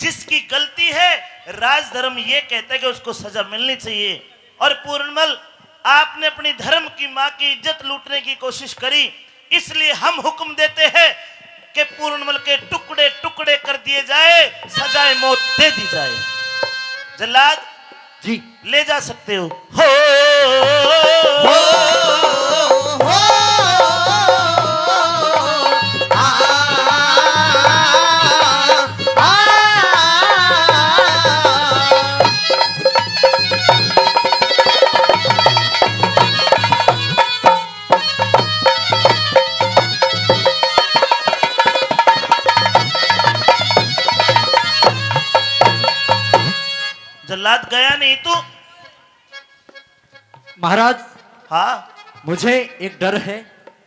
जिसकी गलती है, राजधर्म ये कहता है कि उसको सजा मिलनी चाहिए। और पूर्णमल, आपने अपनी धर्म की माँ की इज्जत लूटने की कोशिश करी, इसलिए हम हुक्म देते हैं कि पूर्णमल के टुकड़े टुकड़े कर दिए जाए, सजाए मौत दे दी जाए। जल्लाद जी। ले जा सकते हो। हो, हो, हो, आ, आ, आ। जल्लाद गया नहीं तू। महाराज, हाँ। मुझे एक डर है।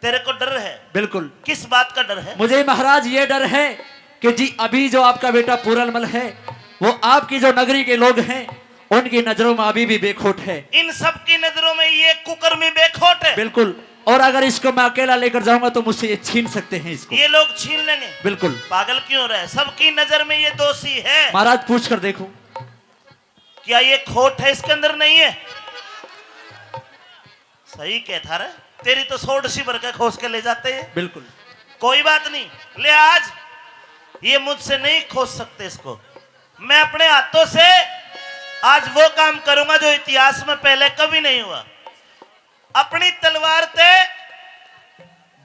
तेरे को डर है? बिल्कुल। किस बात का डर है? मुझे महाराज ये डर है कि जी अभी जो आपका बेटा पूरनमल है, वो आपकी जो नगरी के लोग हैं, उनकी नजरों में अभी भी बेखोट है। इन सब की नजरों में ये कुकर्मी बेखोट है। बिल्कुल। और अगर इसको मैं अकेला लेकर जाऊंगा तो मुझसे ये छीन सकते हैं इसको। ये लोग छीन लेंगे। बिल्कुल। पागल क्यों रहे? सबकी नजर में ये दोषी है। महाराज, पूछ कर देखो। क्या ये खोट है इसके अंदर? नहीं है। सही कहता रे, तेरी तो सोड सी भर के खोस के ले जाते हैं। बिल्कुल। कोई बात नहीं, ले आज ये मुझसे नहीं खोस सकते इसको। मैं अपने हाथों से आज वो काम करूंगा जो इतिहास में पहले कभी नहीं हुआ। अपनी तलवार ते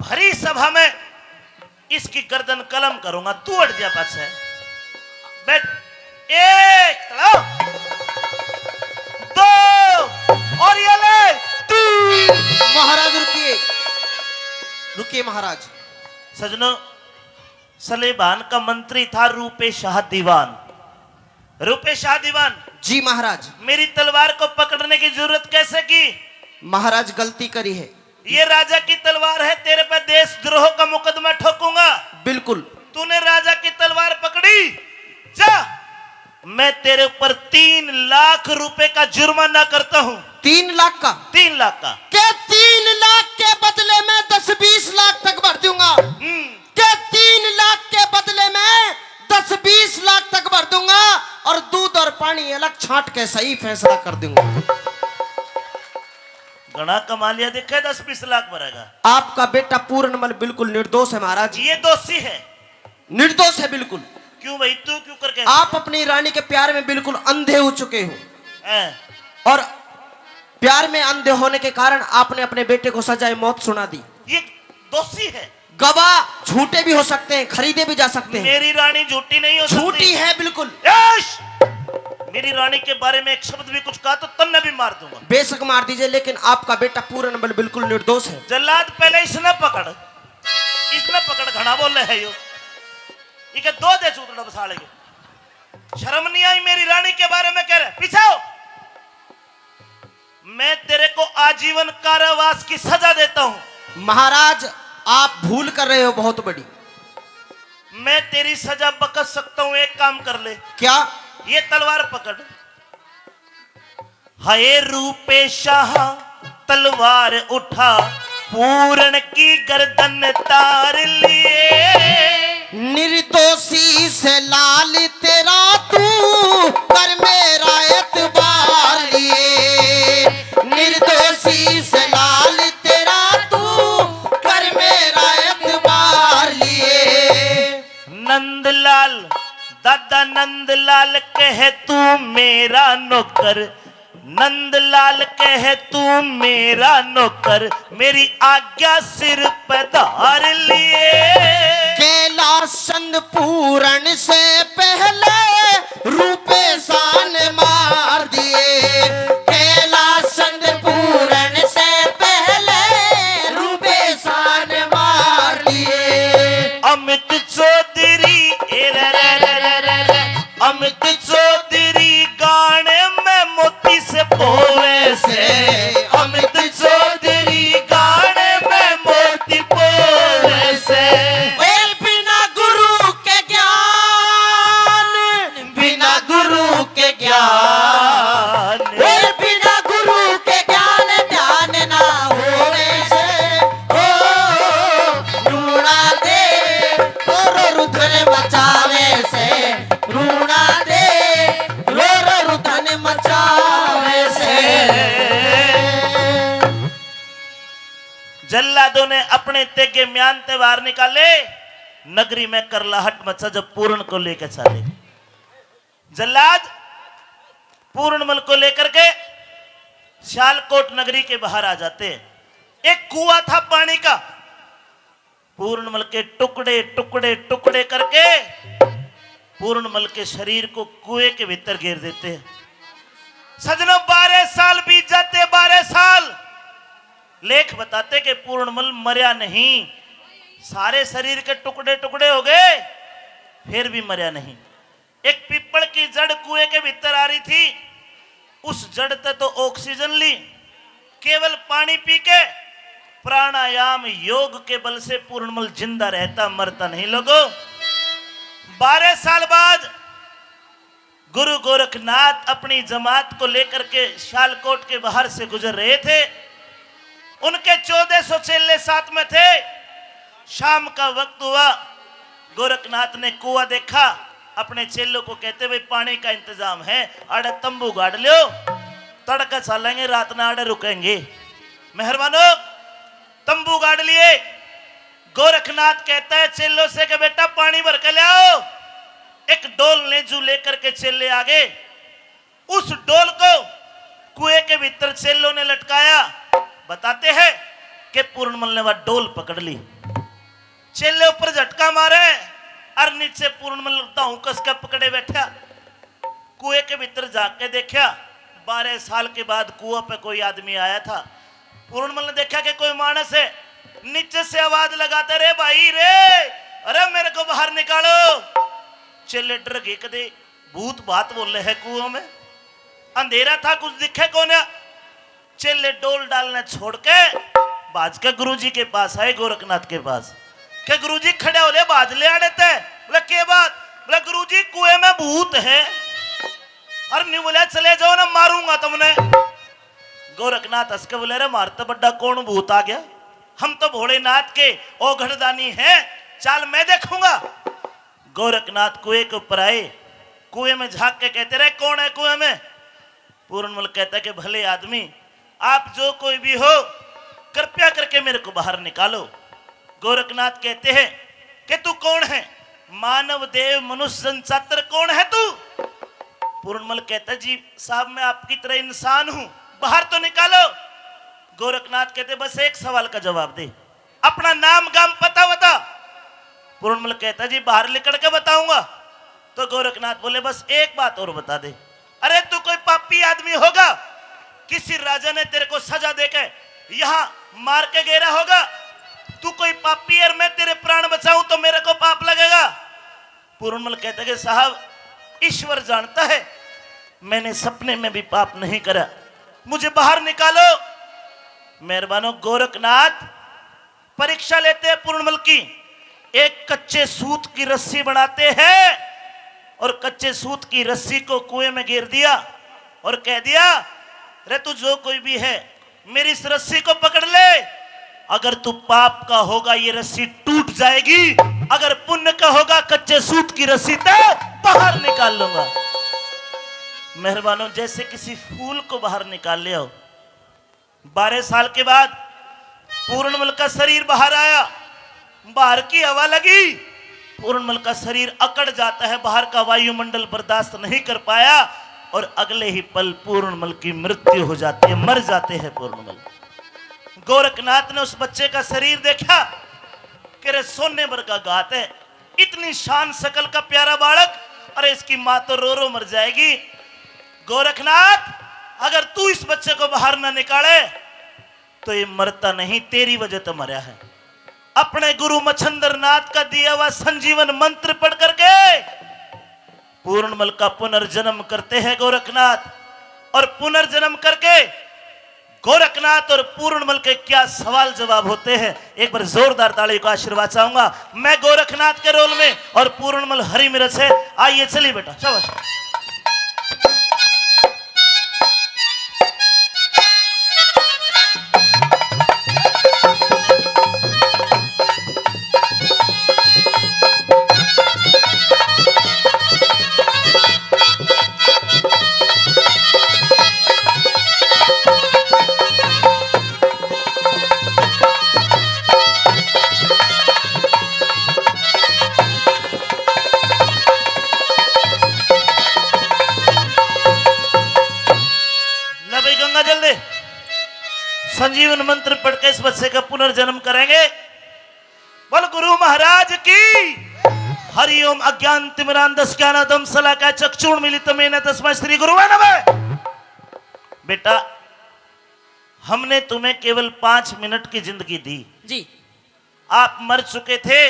भरी सभा में इसकी गर्दन कलम करूंगा, तू हट जा पाछे। बैठ। एक, चलो। दो, और ये ले, तीन। महाराज रुकिए, रुकिए महाराज। सजनों, सलेबान का मंत्री था रूपे शाह दीवान। रूपे शाह दीवान। जी महाराज। मेरी तलवार को पकड़ने की जरूरत कैसे की? महाराज, गलती करी है। ये राजा की तलवार है, तेरे पे देशद्रोह का मुकदमा ठोकूंगा। बिल्कुल। तूने राजा की तलवार पकड़ी, जा, मैं तेरे ऊपर तीन लाख रुपए का जुर्माना करता हूँ। तीन लाख का? तीन लाख का। के तीन लाख के बदले में दस बीस लाख तक भर दूंगा। हम्म। के तीन लाख के बदले में दस बीस लाख छांट के सही फैसला कर दूंगा। घना कमा लिया, देखे दस बीस लाख भरेगा। आपका बेटा पूर्णमल बिल्कुल निर्दोष है महाराज। ये दोषी है। निर्दोष है बिल्कुल। क्यों भाई, तू क्यों करके आप अपनी रानी के प्यार में बिल्कुल अंधे हो चुके हो हैं? और प्यार में अंधे होने के कारण आपने अपने बेटे को सजाए मौत सुना दी। ये दोषी है। गवाह झूठे भी हो सकते हैं, खरीदे भी जा सकते हैं। मेरी रानी झूठी नहीं हो सकती। झूठी है बिल्कुल। यश! मेरी रानी के बारे में एक शब्द भी कुछ कहा तो तन्ने भी मार दूंगा। बेशक मार दीजिए, लेकिन आपका बेटा पूर्णमल बिल्कुल निर्दोष है। जल्लाद, पहले इसने पकड़, इसने पकड़, घना बोले है यो। इके दो दे चूतड़ा बसाले के। शर्म नहीं आई मेरी रानी के बारे में कह रहे? पीछे हो। मैं तेरे को आजीवन कारावास की सजा देता हूँ। महाराज, आप भूल कर रहे हो बहुत बड़ी। मैं तेरी सजा बख्श सकता हूँ, एक काम कर ले। क्या? ये तलवार पकड़। हाय रूपे शाह, तलवार उठा, पूरण की गर्दन तार लिए। निर्दोषी से लाल तेरा तू कर मेरा एतबार लिए। निर्दोषी से लाल तेरा तू कर मेरा एतबार लिए। नंदलाल, दादा नंदलाल कह तू मेरा नौकर, नंदलाल कह तू मेरा नौकर, मेरी आज्ञा सिर पे धार लिए। कैलाश चंद पूरण से पहले रूपे शान मार दिए। कैलाश चंद पूरण से पहले रूपे शान मार दिए। अमित चौधरी, ए रे रे रे रे रे रे। अमित चौधरी गाने में मोती से पोवे से, अमित चौधरी गाने में मोती पोवे से। ए बिना गुरु के ज्ञान, बिना गुरु के ज्ञान, ए बिना गुरु के ज्ञान ध्यान ना होवे से। ओ रूणा दे, ओ रो रुधन मचावे से। रूणा दे, रो रो रुधन मचावे से। जल्लादों ने अपने तेगे म्यान ते बाहर निकाले, नगरी में करलाहट मचा जब पूरण को लेकर चाले। जल्लाद पूरणमल को लेकर के सियालकोट नगरी के बाहर आ जाते। एक कुआ था पानी का, पूरणमल के टुकड़े टुकड़े टुकड़े करके पूरणमल के शरीर को कुएं के भीतर गिर देते हैं। सजनों, बारह साल बीत जाते, बारह साल। लेख बताते कि पूरणमल मरया नहीं, सारे शरीर के टुकड़े टुकड़े हो गए, फिर भी मरया नहीं। एक पीपल की जड़ कुएं के भीतर आ रही थी, उस जड़ ते तो ऑक्सीजन ली, केवल पानी पी के प्राणायाम योग के बल से पूर्णमल जिंदा रहता, मरता नहीं। लोगो, बारह साल बाद गुरु गोरखनाथ अपनी जमात को लेकर के सियालकोट के बाहर से गुजर रहे थे। उनके चौदह सौ चेले साथ में थे। शाम का वक्त हुआ, गोरखनाथ ने कुआ देखा, अपने चेलों को कहते, भाई, पानी का इंतजाम है, आड़े तंबू गाड़ लो, तड़का चालेंगे, रात ना आड़े रुकेंगे। मेहरबानो, तंबू गाड़ लिए। गोरखनाथ कहता है चेलों से कि बेटा, पानी भर के ले आओ। एक डोल नेजू लेकर के चेले आ गए। उस डोल को कुएं के भीतर चेलों ने लटकाया। बताते हैं कि पूर्णमल ने वह डोल पकड़ ली। चेले ऊपर झटका मारे और नीचे पूर्णमल दाहू कस के पकड़े बैठा। कुएं के भीतर झांक के देखा, बारह साल के बाद कुआ पे कोई आदमी आया था। पूर्णमल ने देखा कि कोई मानस है, नीचे से आवाज लगाता, रे भाई रे, अरे मेरे को बाहर निकालो। चेले डर गए, कदे भूत बात बोले है कुओं में, अंधेरा था, कुछ दिखे कोन्या। चेले डोल डालने छोड़ के भाज के गुरुजी के पास आए, गोरखनाथ के पास। के गुरुजी, खड़े हो ले, भाज ले आड़े ते। बोले, के बात? बोले, गुरुजी, कुएं में भूत है। अरे न्यू बोले, चले जाओ ना, मारूंगा तुमने। गोरखनाथ हंस के बोले, अरे मार ते बड्डा कौन भूत आ गया? हम तो भोलेनाथ के औघड़दानी हैं, चाल मैं देखूंगा। गोरखनाथ कुएं के ऊपर आए, कुएं में झांक के कहते रहे, कौन है कुएं में? पूर्णमल कहता है कि भले आदमी, आप जो कोई भी हो, कृपया करके मेरे को बाहर निकालो। गोरखनाथ कहते हैं कि तू कौन है? मानव देव मनुष्य जन चातर कौन है तू? पूर्णमल कहता है, जी साहब, मैं आपकी तरह इंसान हूं, बाहर तो निकालो। गोरखनाथ कहते, बस एक सवाल का जवाब दे, अपना नाम गाम पता बता। पूर्णमल कहता, जी बाहर निकल के बताऊंगा। तो गोरखनाथ बोले, बस एक बात और बता दे। अरे तू कोई पापी आदमी होगा, किसी राजा ने तेरे को सजा देके यहाँ मार के गेरा होगा, तू कोई पापी है और मैं तेरे प्राण बचाऊं तो मेरे को पाप लगेगा। पूर्णमल कहता कि साहब, ईश्वर जानता है, मैंने सपने में भी पाप नहीं करा, मुझे बाहर निकालो। मेहरबानो, गोरखनाथ परीक्षा लेते हैं पूर्णमल की। एक कच्चे सूत की रस्सी बनाते हैं और कच्चे सूत की रस्सी को कुएं में गिर दिया और कह दिया, रे तू जो कोई भी है, मेरी इस रस्सी को पकड़ ले। अगर तू पाप का होगा, ये रस्सी टूट जाएगी, अगर पुण्य का होगा, कच्चे सूत की रस्सी ते बाहर निकाल लूंगा। मेहरबानो, जैसे किसी फूल को बाहर निकाल ले आओ। बारह साल के बाद पूर्णमल का शरीर बाहर आया, बाहर की हवा लगी, पूर्णमल का शरीर अकड़ जाता है, बाहर का वायुमंडल बर्दाश्त नहीं कर पाया और अगले ही पल पूर्णमल की मृत्यु हो जाती है, मर जाते हैं पूर्णमल। गोरखनाथ ने उस बच्चे का शरीर देखा, कह रहे, सोने वर्गा गात है, इतनी शान शकल का प्यारा बालक, अरे इसकी माँ तो रो रो मर जाएगी। गोरखनाथ, अगर तू इस बच्चे को बाहर ना निकाले तो ये मरता नहीं, तेरी वजह तो मरा है। अपने गुरु मच्छंदर नाथ का दिया हुआ संजीवन मंत्र पढ़ करके पूर्णमल का पुनर्जन्म करते हैं गोरखनाथ, और पुनर्जन्म करके गोरखनाथ और पूर्णमल के क्या सवाल जवाब होते हैं। एक बार जोरदार ताली का आशीर्वाद चाहूंगा मैं गोरखनाथ के रोल में और पूर्णमल हरी मिर्च है। आइए, चलिए बेटा, शाबाश। ला भाई, गंगा जल दे। संजीवन मंत्र पढ़ के इस बच्चे का पुनर्जन्म करेंगे। बोल गुरु महाराज की। हरि ओम। अज्ञान तिमिरांधस्य ज्ञानांजन शलाकया चक्षुर्मीलितं येन तस्मै श्री गुरुवे नमः। बेटा, हमने तुम्हें केवल पांच मिनट की जिंदगी दी। जी। आप मर चुके थे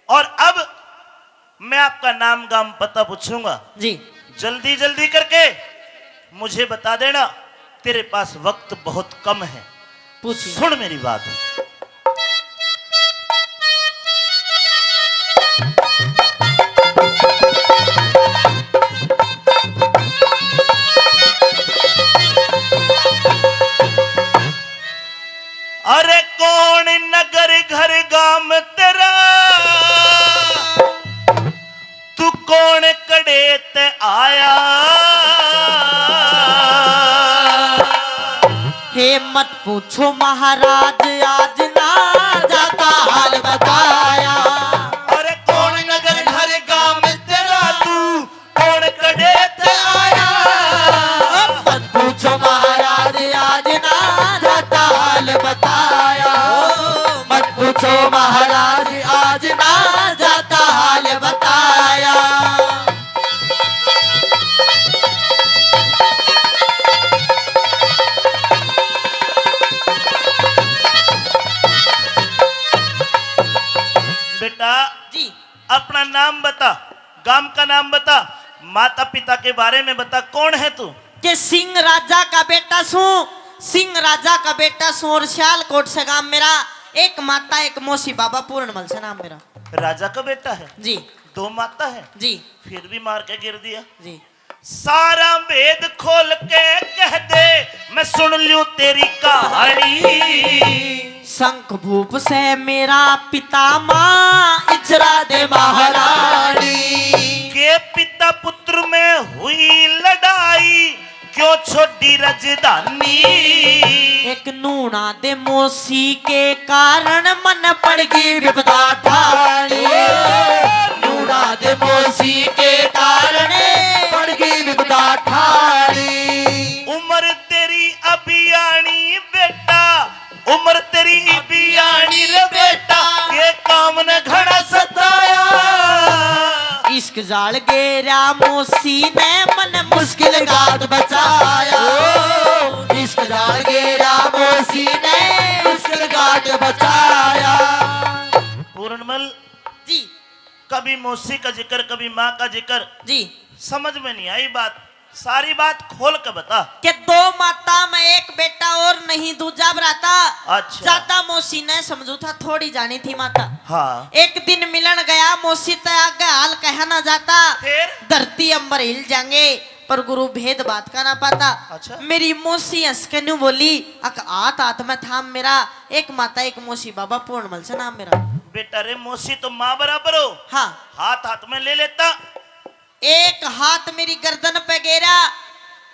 और अब मैं आपका नाम गाम पता पूछूंगा। जी। जल्दी जल्दी करके मुझे बता देना, तेरे पास वक्त बहुत कम है। पूछिए। सुन मेरी बात। अरे कौन नगर घर गाम तेरा, तू कौन कड़े ते आया? हे मत पूछो महाराज, आज ना जाता हाल बताया। अरे कौन नगर घर गाम तेरा, तू कौन कड़े ते आया? मत पूछो महाराज, आज ना जाता हाल बताया। मत पूछो महाराज, आज ना जाता हाल बताया। बेटा जी। अपना नाम बता, गांव का नाम बता, माता पिता के बारे में बता, कौन है तू? के सिंह राजा का बेटा सूं, सिंह राजा का बेटा सूं और सियालकोट से गांव मेरा। एक माता, एक मौसी, बाबा पूरणमल से नाम मेरा। राजा का बेटा है? जी। दो माता है? जी। फिर भी मार के गिर दिया। जी। सारा भेद खोल के कह दे, मैं सुन लूं तेरी कहानी। शंखभूप से मेरा पिता, माँ इचरा दे महारानी। के पिता पुत्र में हुई लड़ाई, क्यों छोड़ी राजधानी। एक नूणा दे मौसी के कारण मन पड़गी विपदा ठाणी। नूणा दे मौसी के कारण पड़गी विपदा ठाणी। उम्र तेरी अभी आनी बेटा, उम्र तेरी अभी आनी रे बेटा, ये काम ने घणा सताया। इश्क जाल गेरा मौसी ने मन मुश्किल घाट बचाया। इश्क जाल गेरा मौसी ने मुश्किल घाट बचाया। पूरणमल जी। कभी मौसी का जिक्र, कभी माँ का जिक्र। जी। समझ में नहीं आई बात, सारी बात खोल के बता। के दो माता में एक बेटा और नहीं दूजा भराता। अच्छा। ज्यादा मौसी ने समझू था, थोड़ी जानी थी माता। हाँ। एक दिन मिलन गया मौसी ते आगे हाल कहा ना जाता। फिर? धरती अंबर हिल जाएंगे, पर गुरु भेद बात का ना पाता। अच्छा। मेरी मौसी हंस के न्यू बोली, अक हाथ हाथ में थाम मेरा, एक माता एक मौसी बाबा पूर्णमल से नाम मेरा। बेटा रे, मौसी तो माँ बराबर हो। हाँ। हाथ हाथ में ले लेता। एक हाथ मेरी गर्दन पे गेरा,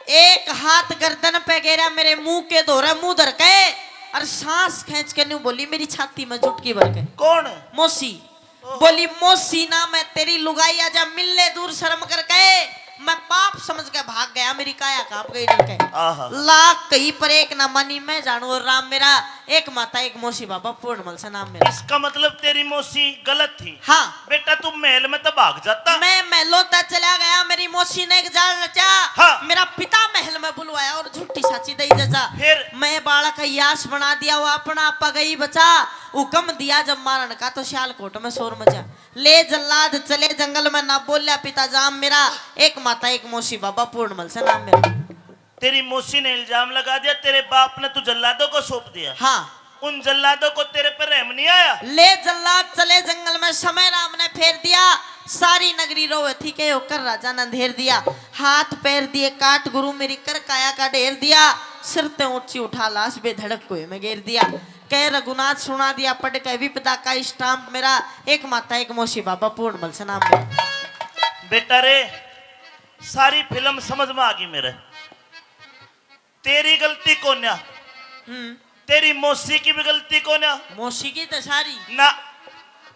एक हाथ गर्दन पे गेरा, मेरे मुंह के धोरे मुंह धर के और सांस खींच के न्यू बोली मेरी छाती में चुटकी भर के। कौन? मौसी। ओहो। बोली, "मौसी ना मैं तेरी लुगाई, आजा मिल ले दूर शर्म करके।" मैं पाप समझ के भाग गया, मेरी काया कांप गई डर के। आहा। लाख कही पर एक ना मानी, मैं जानू और राम मेरा, एक माता एक मौसी बाबा पूर्णमल से नाम मेरा। इसका मतलब तेरी मौसी गलत थी। हाँ। बेटा तू महल में तो भाग जाता। मैं महलों तक चला गया, मेरी मौसी ने एक जाल रचा। हाँ। मेरा पिता महल में बुलवाया और झूठी साची दई जजा। फिर? मैं बालक यास बना दिया, वो अपना आपा गई बचा। हुक्म दिया जब मारण का तो सियालकोट में शोर मचा। ले जल्लाद चले जंगल में, ना बोल्या पिता जाम मेरा, एक माता एक मौसी बाबा पूर्णमल से नाम मेरा। तेरी मौसी ने इल्जाम लगा दिया, तेरे बाप ने तू जल्लादों को सौंप दिया। हाँ। उन जल्लादों को तेरे पर रहम नहीं आया? ले जल्लाद चले जंगल में, समय राम ने फेर दिया। सारी नगरी रोवे थी, के होकर राजा ने अंधेर दिया। हाथ पैर दिए काट गुरु, मेरी कर काया का ढेर दिया। सिर ते ऊंची उठा लाश, बेधड़क कुएं में गेर दिया। कह रघुनाथ सुना दिया पढ़ के विपदा का स्टाम्प मेरा, एक माता एक मौसी बाबा पूर्णमल से नाम मेरा। बेटा रे, सारी फिल्म समझ में आ गई मेरे। तेरी गलती कोन्या, हम्म। तेरी मौसी की भी गलती कोन्या। मौसी की तो सारी। ना,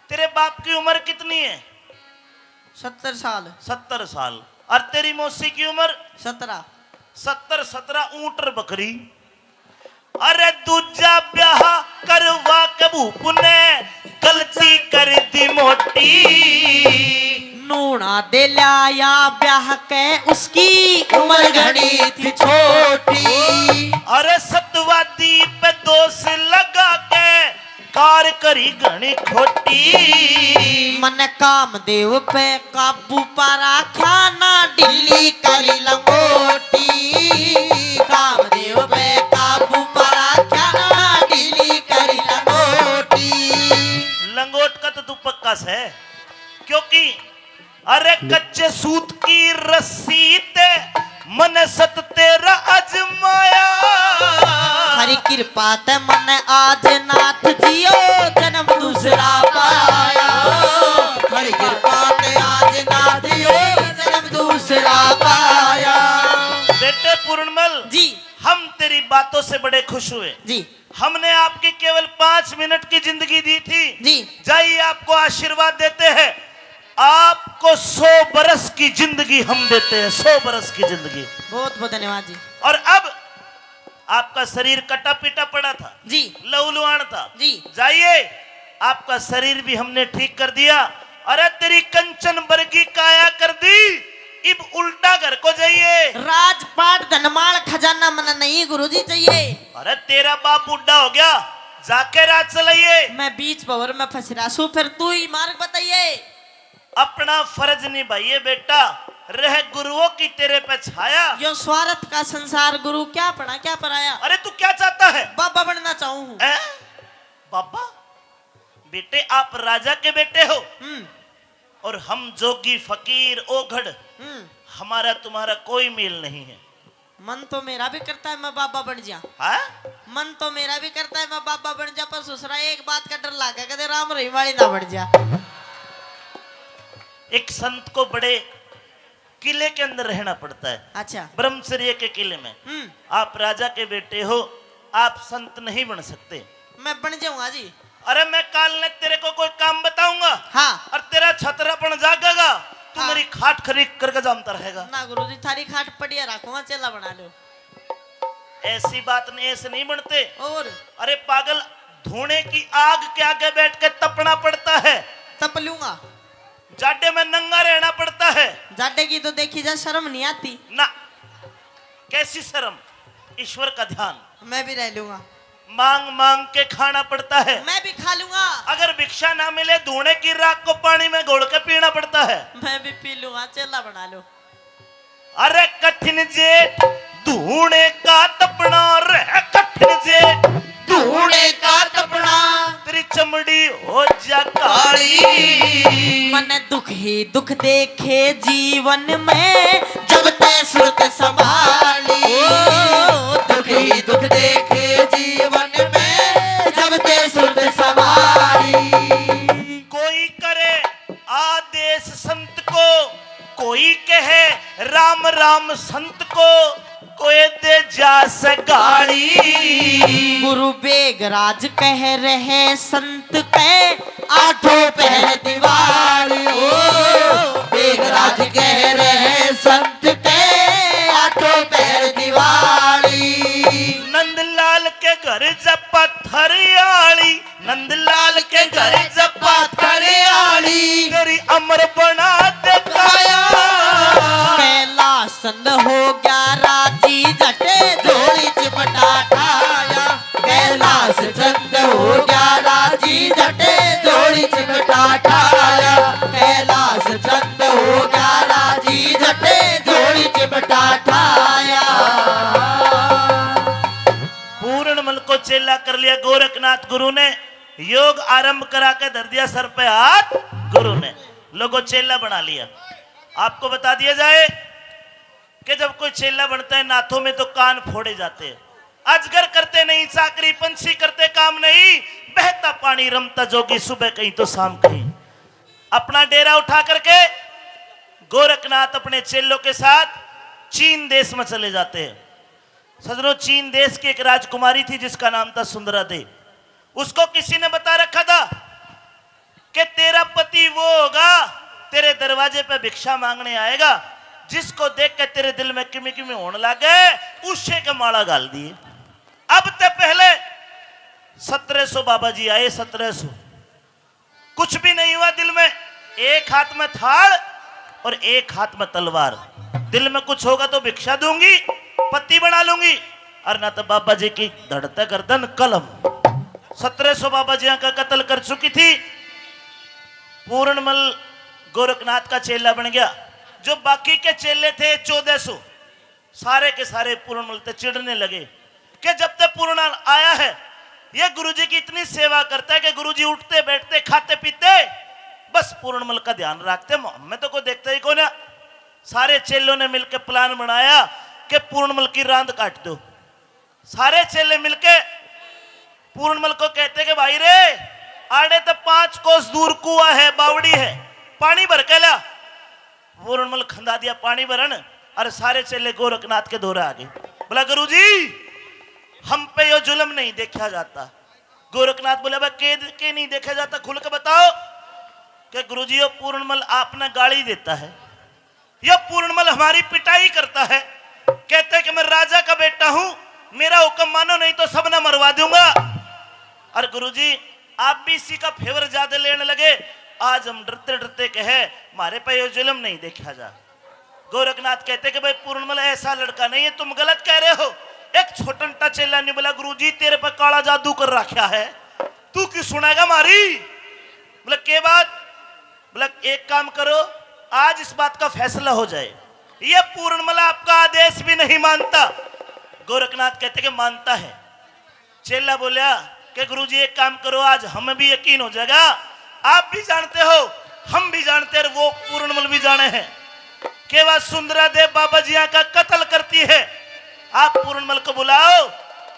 तेरे बाप की उम्र कितनी है? सत्तर साल। सत्तर साल। और तेरी मौसी की उम्र? सत्रह। सत्तर, सत्रह ऊंट और बकरी। अरे दूजा ब्याह करवा के भूप ने गलती कर दी मोटी। नूना दे लाया ब्याह के, उसकी उम्र घणी थी छोटी। अरे सतवादी पे दोष लगा के कार करी घणी खोटी। मन कामदेव पे काबू पा राख्या ना, ढीली करी लंगोटी। कामदेव पे काबू पा राख्या ना, ढीली करी लंगोटी। लंगोट का तो तू पक्का से, क्योंकि अरे कच्चे सूत की रस्सी ते मन सत तेरा आजमाया। हरी कृपा ते मन आज नाथ जियो, जन्म दूसरा पाया। हरी कृपा ते आज नाथ जियो, जन्म दूसरा पाया। बेटे पूर्णमल जी। हम तेरी बातों से बड़े खुश हुए। जी। हमने आपकी केवल पाँच मिनट की जिंदगी दी थी। जी। जाइए, आपको आशीर्वाद देते हैं। आपको सौ बरस की जिंदगी हम देते हैं, सौ बरस की जिंदगी। बहुत बहुत धन्यवाद जी। और अब आपका शरीर कटा पिटा पड़ा था, जी। लहूलुहान था। जी। जाइए, आपका शरीर भी हमने ठीक कर दिया। अरे तेरी कंचन बरगी काया कर दी, इब उल्टा घर को जाइए। राजपाट धनमाल खजाना मने नहीं गुरुजी चाहिए। अरे तेरा बाप बूढ़ा हो गया, जाके राज चलाइए। मैं बीच भंवर में फंस रहा सू, फिर तू ही मार्ग बताइए। अपना फर्ज निभाइए बेटा, रह गुरुओं की तेरे पे छाया। यो स्वार्थ का संसार गुरु, क्या अपना क्या पराया। अरे तू क्या चाहता है? बाबा बनना चाहूँ हूँ। हैं? बाबा? बेटे, आप राजा के बेटे हो। हम्म। और हम जोगी, फकीर, ओघड़, हम्म। हमारा तुम्हारा कोई मेल नहीं है। मन तो मेरा भी करता है मैं बाबा बन जा। हाँ? मन तो मेरा भी करता है मैं बाबा बन जा, पर ससुरा एक बात का डर लागे, कदे राम रहीम वाली ना बन जा। एक संत को बड़े किले के अंदर रहना पड़ता है। अच्छा। ब्रह्मचर्य के किले में। हम्म। आप राजा के बेटे हो, आप संत नहीं बन सकते। मैं बन जाऊंगा जी। अरे, मैं काल ने तेरे को कोई काम बताऊंगा हाँ। और तेरा छतरापन जागेगा, तू हाँ। मेरी खाट खरीद करके जमता रहेगा। ना गुरुजी, थारी खाट पड़िया रखूंगा, चेला बना लो। ऐसी बात नहीं, ऐसे नहीं बनते। और अरे पागल, धूने की आग के आगे बैठ के तपना पड़ता है। तप लूंगा। जाडे में नंगा रहना पड़ता है। जाडे की तो देखी जा, शर्म नहीं आती। ना, कैसी शर्म? ईश्वर का ध्यान। मैं भी रह लूंगा। मांग मांग के खाना पड़ता है। मैं भी खा लूंगा। अगर भिक्षा ना मिले, धूने की राख को पानी में घोल के पीना पड़ता है। मैं भी पी लूंगा, चेला बना लो। अरे कठिन जेठ धूने का तपना रे, कठिन जेठ धूने का तपना, तेरी चमड़ी हो जा काली। मन दुख ही दुख देखे जीवन में, जब ते सुरत संभाली। ओ, दुख ही दुख देखे जीवन में, जब ते सुरत संभाली। कोई करे आदेश संत को, कोई कहे राम राम संत को, कोई दे जा सगाली। गुरु बेगराज कह रहे संत के, आठों पहर दिवाली। ओ, बेगराज कह रहे संत के, आठों पहर दिवाली। नंदलाल के घर जब पत्थर आली, नंदलाल के घर जब पत्थर आली, तेरी अमर बना दे काया। कैलाश चंद हो गया राजी झटे, झोली चिमटा ठाया। कैलाश चंद हो गया राजी झटे, झोली चिमटा ठाया। कैलाश चंद हो गया राजी झटे, झोली चिमटा ठाया। पूरणमल को चेला कर लिया गोरखनाथ गुरु ने। योग आरंभ करा के धर दिया सर पे हाथ गुरु ने, लोगों चेला बना लिया। आपको बता दिया जाए कि जब कोई चेला बनता है, नाथों में तो कान फोड़े जाते हैं। अजगर करते नहीं चाकरी, पंछी करते काम नहीं, बहता पानी रमता जोगी, सुबह कहीं तो शाम कहीं। अपना डेरा उठा करके गोरखनाथ अपने चेलों के साथ चीन देश में चले जाते हैं। सजनों, चीन देश की एक राजकुमारी थी जिसका नाम था सुंदरा देवी। उसको किसी ने बता रखा था कि तेरा पति वो होगा, तेरे दरवाजे पे भिक्षा मांगने आएगा, जिसको देख के तेरे दिल में किमी किमी होने लगे, उसे के माला घाल दिए। अब ते पहले सत्रह सौ बाबा जी आए, सत्रह सौ। कुछ भी नहीं हुआ दिल में, एक हाथ में थाल और एक हाथ में तलवार। दिल में कुछ होगा तो भिक्षा दूंगी, पति बना लूंगी, और ना तो बाबा जी की धड़ ते गर्दन कलम। सत्रह सौ बाबा जी का कत्ल कर चुकी थी। पूरणमल गोरखनाथ का चेला बन गया। जो बाकी के चेले थे चौदह सौ, सारे के सारे पूरणमल ते चिढ़ने लगे कि जब तक पूरणमल आया है, ये गुरुजी की इतनी सेवा करता है कि गुरुजी उठते बैठते खाते पीते बस पूरणमल का ध्यान रखते, हमें तो कोई देखता ही कोन्या। सारे चेलों ने मिलकर प्लान बनाया कि पूरणमल की रांद काट दो। सारे चेले मिलके पूरणमल को कहते कि भाई रे, आड़े ते पांच कोस दूर कुआ है, बावड़ी है, पानी भर के ला। पूरणमल खंदा दिया पानी भरन, और सारे चेले गोरखनाथ के धोरे आ गए। बोला, गुरुजी, हम पे यो जुल्म नहीं देखा जाता। गोरखनाथ बोले, अब के, के नहीं देखा जाता, खुल के बताओ। कि गुरुजी, यो पूरणमल आपने गाली देता है, यो पूरणमल हमारी पिटाई करता है, कहते कि मैं राजा का बेटा हूं, मेरा हुक्म मानो नहीं तो सबने मरवा दूंगा। और गुरुजी, आप भी इसी का फेवर ज्यादा लेने लगे। आज हम डरते डरते कहे, हमारे पे यो जुल्म नहीं देखा जा। गोरखनाथ कहते कि भाई, पूरणमल ऐसा लड़का नहीं है, तुम गलत कह रहे हो। एक छोटा चेला नहीं बोला, गुरुजी, तेरे पे काला जादू कर रखा है, तू क्यों सुनाएगा हमारी? बोला, के बात? बोला, एक काम करो, आज इस बात का फैसला हो जाए, ये पूरणमल आपका आदेश भी नहीं मानता। गोरखनाथ कहते कि मानता है। चेला बोला कि गुरुजी, एक काम करो, आज हमें भी यकीन हो जाएगा, आप भी जानते हो, हम भी जानते हैं, वो पूरणमल भी जाने हैं कि वह सुंदरा देवी बाबा जिया का कत्ल करती है। आप पूरणमल को बुलाओ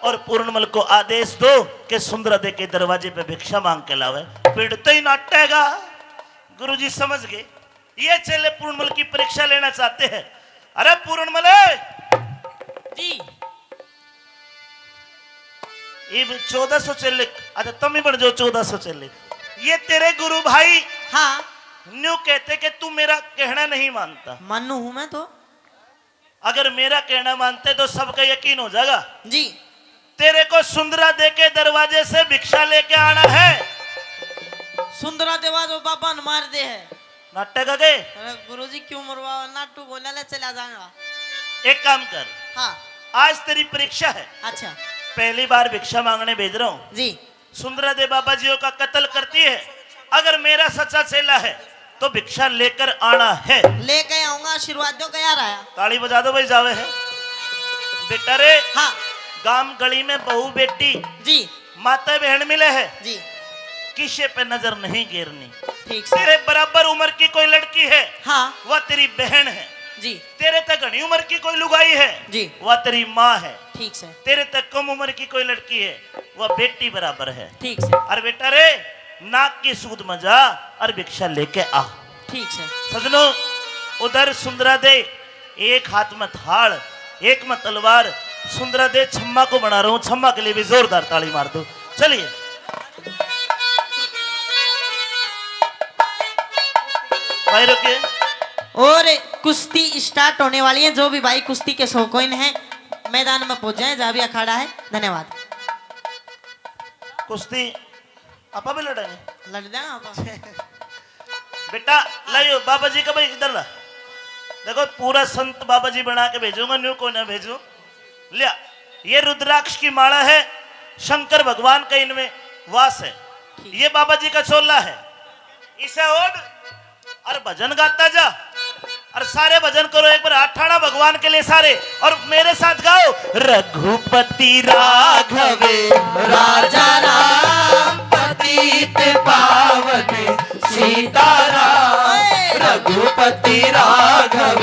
और पूरणमल को आदेश दो कि सुंदरा देवी के दरवाजे पे भिक्षा मांग के लावे। पिड़ते ही नाटेगा। गुरुजी समझ गए। ये चेले पूर्णमल की परीक्षा लेना चाहते हैं। अरे पूर्णमल, जी। इब चौदह सौ चेले, अच्छा, तुम ही बन जाओ चौदह सौ चेले। ये तेरे गुरु भाई, हाँ। न्यू कहते कि तू मेरा कहना नहीं मानता। मानू हूं मैं तो। अगर मेरा कहना मानते तो सबका यकीन हो जाएगा। जी। तेरे को सुंदरा दे के दरवाजे से भिक्षा लेके आना है। सुंदरा देवा तो बाबा ने मार दे है। नाटक आ गए। अरे गुरुजी क्यों मरवाओ, नाटू बोला ले चला जाऊंगा। एक काम कर। हाँ। आज तेरी परीक्षा है। अच्छा। पहली बार भिक्षा मांगने भेज रहा हूँ। जी। सुंदरा दे बाबा जीओ का कत्ल करती है, अगर मेरा सच्चा चेला है तो भिक्षा लेकर आना है। लेके आऊंगा, आशीर्वाद दो, गया रहा। ताली बजा दो भाई, जावे है। बेटा रे, हाँ। गांव गली में बहू बेटी, जी। माता बहन मिले है, जी। किसे पे नजर नहीं गिरनी। ठीक से। तेरे बराबर उम्र की कोई लड़की है, हाँ। वह तेरी बहन है। जी। तेरे तक घनी उम्र की कोई लुगाई है, जी। वह तेरी माँ है। ठीक से। तेरे तक कम उम्र की कोई लड़की है, वह बेटी बराबर है। ठीक से। और बेटा रे, नाक की सूद में जा और भिक्षा लेके आ। ठीक से। सजनो, उधर सुंदरा दे, एक हाथ में थाल, एक में तलवार। सुंदरा दे छम्मा को बना रहा हूँ, छम्मा के लिए भी जोरदार ताली मार दो। चलिए भाई, रुकिए। और कुश्ती स्टार्ट होने वाली है। जो भी भाई कुश्ती के शौकीन हैं, मैदान में पहुंच जाएं, जहाँ भी अखाड़ा है। धन्यवाद। कुश्ती आपा भी लड़ेंगे? लड़ जाएंगे आपा। बेटा, लाइयो बाबा जी का भाई इधर ला। देखो, पूरा संत बाबा जी बना के भेजूंगा, न्यू को ना भेजूं। लिया, ये रुद्राक्ष की माला है, शंकर भगवान का इनमें वास है। ठीक। ये बाबा जी का चोला है, इसे ओढ़ और भजन गाता जा। और सारे भजन करो, एक बार हाथ ठाड़ा भगवान के लिए सारे, और मेरे साथ गाओ। रघुपति राघव राजा राम पतित पावन सीताराम। रघुपति राघव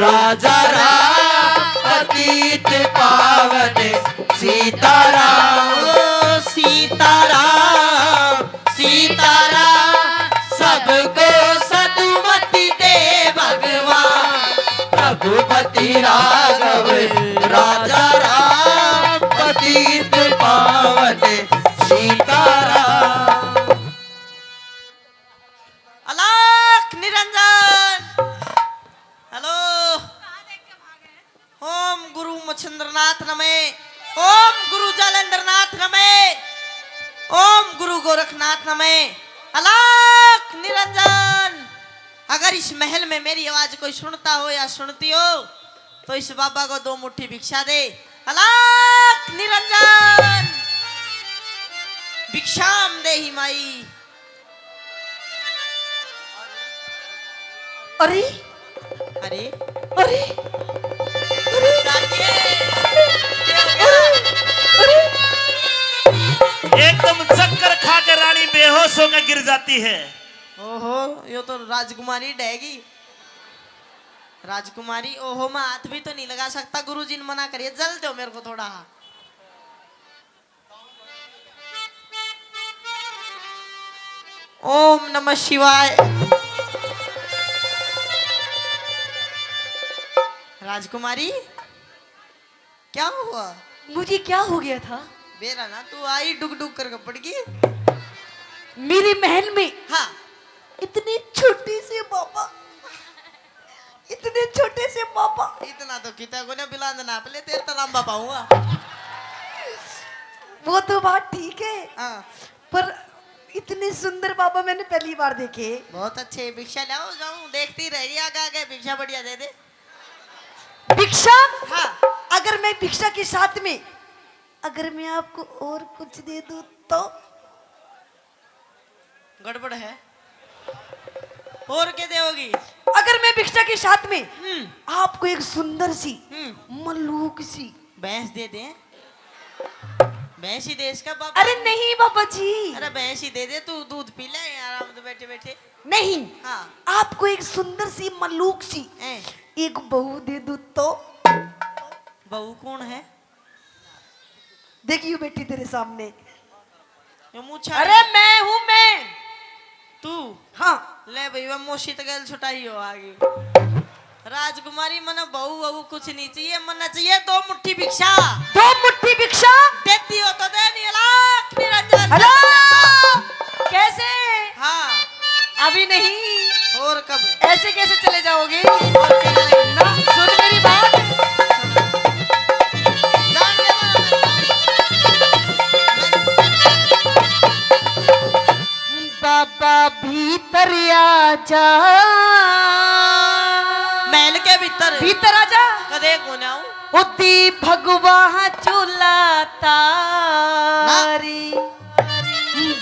राजा राम पतित पावन सीताराम। ओ सीताराम, सीताराम, सबको सदुमति दे भगवान। रघुपति राघव राजा राम पतित पावन सीताराम। अलख निरंजन। हेलो। ओम गुरु मच्छिंद्रनाथ नमः, ओम गुरु जालंधरनाथ नमः, ओम गुरु गोरखनाथ नमः। अलख निरंजन। अगर इस महल में मेरी आवाज कोई सुनता हो या सुनती हो, तो इस बाबा को दो मुट्ठी भिक्षा दे। अलख निरंजन। भिक्षाम देहि माई। अरे, अरे, अरे, अरे। अरे, अरे। एकदम चक्कर खा के रानी बेहोश होकर गिर जाती है। ओहो, यो तो राजकुमारी डहगी। राजकुमारी, ओहो, मैं हाथ भी तो नहीं लगा सकता, गुरुजी ने मना करिए, जल दो मेरे को थोड़ा। ओम नमः शिवाय। राजकुमारी, क्या हुआ? मुझे क्या हो गया था? बेरा ना, तू आई डुग डुग करके पड़ गई। मेरे महल में, हाँ। इतनी छोटी सी बाबा, इतने छोटे से बाबा। इतना तो किता को ना बिलांद नाप ले, तेरे तो लंबा पाऊंगा। वो तो बात ठीक है, हाँ। पर इतने सुंदर बाबा मैंने पहली बार देखे। बहुत अच्छे, भिक्षा लाओ, जाऊं देखती रह गई, आगे आगे भिक्षा बढ़िया दे दे। भिक्षा? हाँ। अगर मैं भिक्षा के साथ में, अगर मैं आपको और कुछ दे दूं तो? गड़बड़ है। और क्या दोगी? अगर मैं भिक्षा के साथ में हम्म। आपको एक सुंदर सी, हम्म। मलूक सी भैंस दे दे। भैंस ही दे इसका बाबा। अरे नहीं बाबा जी। अरे भैंस ही दे दे, तू दूध पी ले आराम से बैठे बैठे। नहीं। हाँ। आपको एक सुंदर सी मलूक सी हैं। एक बहू दे दूं तो? बहू कौन है? देखियो बैठी तेरे सामने। ये मुँह छाड़। अरे मैं हूँ मैं। तू? हाँ। ले भाई, वह मौसी तो गैल छुटाई हो आगे। राजकुमारी, मने बहू वहू कुछ नहीं चाहिए, मने चाहिए दो मुट्ठी भिक्षा। दो मुट्ठी भिक्षा? देती हो तो दे, नहीं लाख निरंजन। हेलो, कैसे? हाँ। अभी नहीं। और कब? ऐसे कैसे चले जाओगे? और क्या करेंगे? ना, सुन मेरी बात। जान दे, मैं, मैं, मैं बाबा भीतर आजा। महल के भीतर? भीतर आजा। कदे कोन आऊं? उदी भगवा चोला तारी।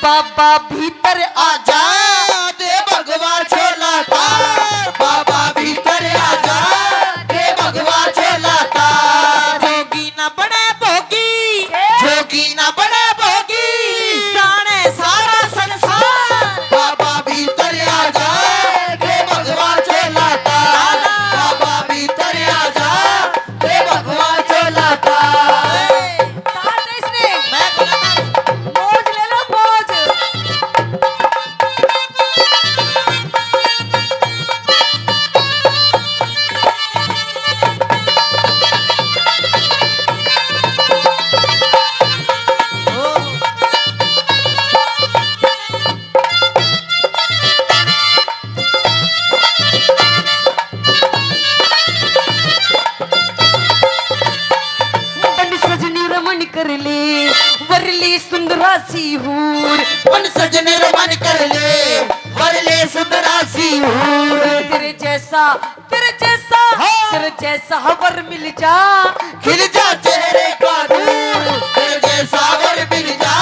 बाबा भीतर आजा, दे भगवा चोला तार। बाबा भीतर आजा, दे भगवा चोला तार। जोगी ना बने भोगी, जोगी ना बने भोगी, जाने सारा संसार। बाबा भीतर आजा, दे भगवा चोला तार। बाबा भीतर आजा, दे भगवा चोला तार। तार दे इसने। मैं बोला तार। मौज ले लो, मौज। बन सजनी रमन कर ले, वरली सुंदरा सी हूर। बन सजनी रमन कर ले, वरली सुंदरा सी हूर। तेरे जैसा, तेरे जैसा, हाँ। तेरे जैसा वर मिल जा, खिल जा चेहरे का नूर। तेरे जैसा वर मिल जा,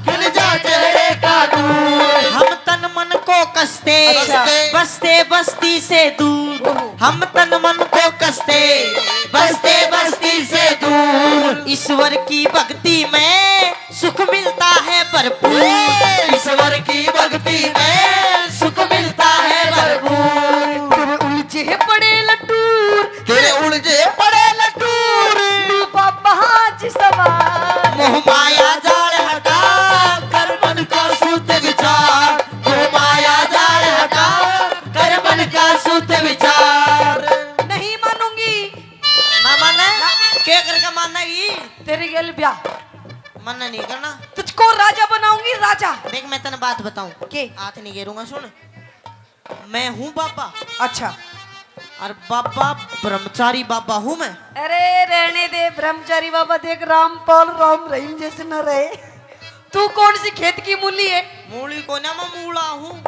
खिल जा चेहरे का नूर। हम तन मन को कसते, अच्छा। बसते बस्ती से दूर। ओहो। हम तन मन को कसते, बसते बस्ती से दूर। ईश्वर की भक्ति में सुख मिलता है भरपूर। ईश्वर की भक्ति में सुख मिलता है भरपूर। तेरे उलझे पड़े लटूर, तेरे उलझे पड़े लटूर। तू बाबा जी सवार। मोह माया जाल हटा, कर मन का शुद्ध विचार। मोह माया जाल हटा, कर मन का शुद्ध विचार। नहीं मानूंगी। ना माने? ना। के करके मानेगी? तेरी गैल ब्याह। मन्ने नहीं करना। तुझको राजा बनाऊंगी, राजा। देख, मैं तने बात बताऊं। के? हाथ नहीं गेरूंगा, सुन। मैं हूँ बाबा। अच्छा। और बाबा ब्रह्मचारी बाबा हूँ मैं। अरे रहने दे ब्रह्मचारी बाबा, देख रामपाल राम रहीम जैसे न रहे। तू कौन सी खेत की मूली है? मूली को ना, मैं मूला हूँ।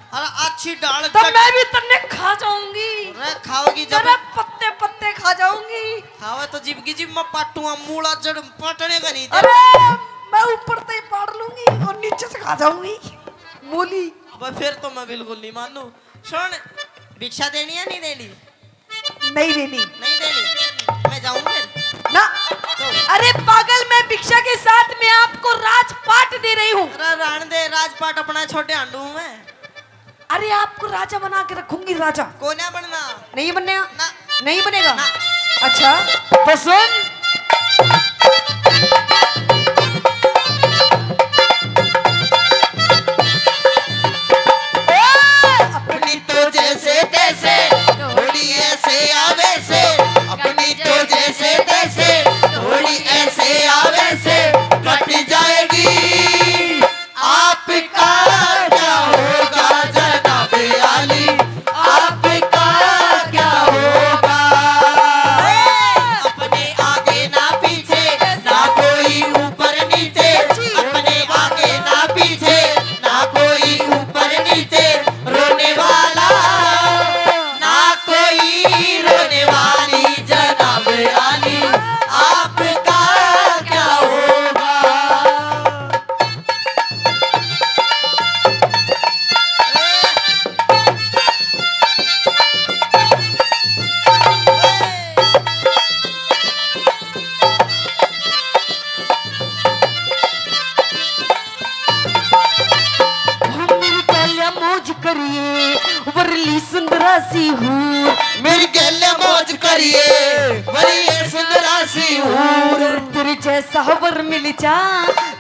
अरे अच्छी डाल तो जड़। मैं भी तन्ने खा जाऊंगी। अरे खाओगी जब। तेरे पत्ते पत्ते खा जाऊंगी। खावे तो जीभ की जीभ में पाटूंगा, मूला जड़ पाटने का नहीं। अरे मैं ऊपर से ही पाड़ लूंगी और नीचे से खा जाऊंगी मूली। अब फिर तो मैं बिल्कुल नहीं मानू। सुन, भिक्षा देनी है, नहीं देनी? नहीं देनी। नहीं देनी? मैं जाऊं फिर? ना। तो? अरे पागल, मैं भिक्षा के साथ में आपको राजपाट दे रही हूँ। अरे रहने दे, राजपाट अपना छोटे हांडू हूँ मैं। अरे आपको राजा बना के रखूंगी, राजा। कोन्या बनना। नहीं बनने? ना। नहीं बनेगा? ना। अच्छा, तो सुन। अपनी तो जैसे तैसे, थोड़ी ऐसे आवे से। अपनी तो जैसे तैसे, थोड़ी ऐसे आवे से, कट जाएगी। आपका क्या होगा जनाब आली, आपका क्या होगा? अपने आगे ना पीछे, ना कोई ऊपर नीचे, अपने आगे ना पीछे, ना कोई ऊपर नीचे, रोने वाला ना कोई, रोने वाली जनाब आली, आपका क्या होगा? हम मेरी पहले मौज करिए, वरली सुंदरा सी हूर। मेरी गैल मौज करिए, वरली सुंदरा सी हूर। तेरे जैसा वर मिल जा,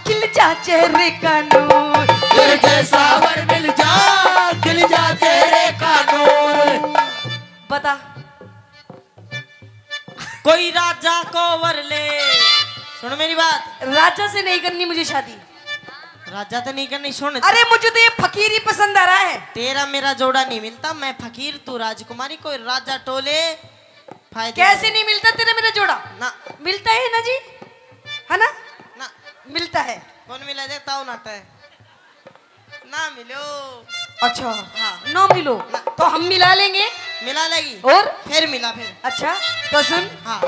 खिल जा चेहरे का नूर। जैसा वर मिल जा, खिल जा चेहरे का नूर। बता। कोई राजा को वर ले। सुन मेरी बात। राजा से नहीं करनी मुझे शादी। राजा तो नहीं करनी, सुन। अरे, मुझे तो ये फकीर ही पसंद आ रहा है। तेरा मेरा जोड़ा नहीं मिलता, मैं फकीर, तू राजकुमारी, कोई राजा टोले। फायदे कैसे नहीं मिलता तेरा मेरा जोड़ा? ना। मिलता है ना जी, है ना? ना। मिलता है। कौन मिला दे, ताऊ नाटा है। ना मिलो। अच्छा। हाँ। ना मिलो। ना। तो हम मिला लेंगे। मिला लेगी। और? फिर मिला फिर। अच्छा, तो सुन। हाँ।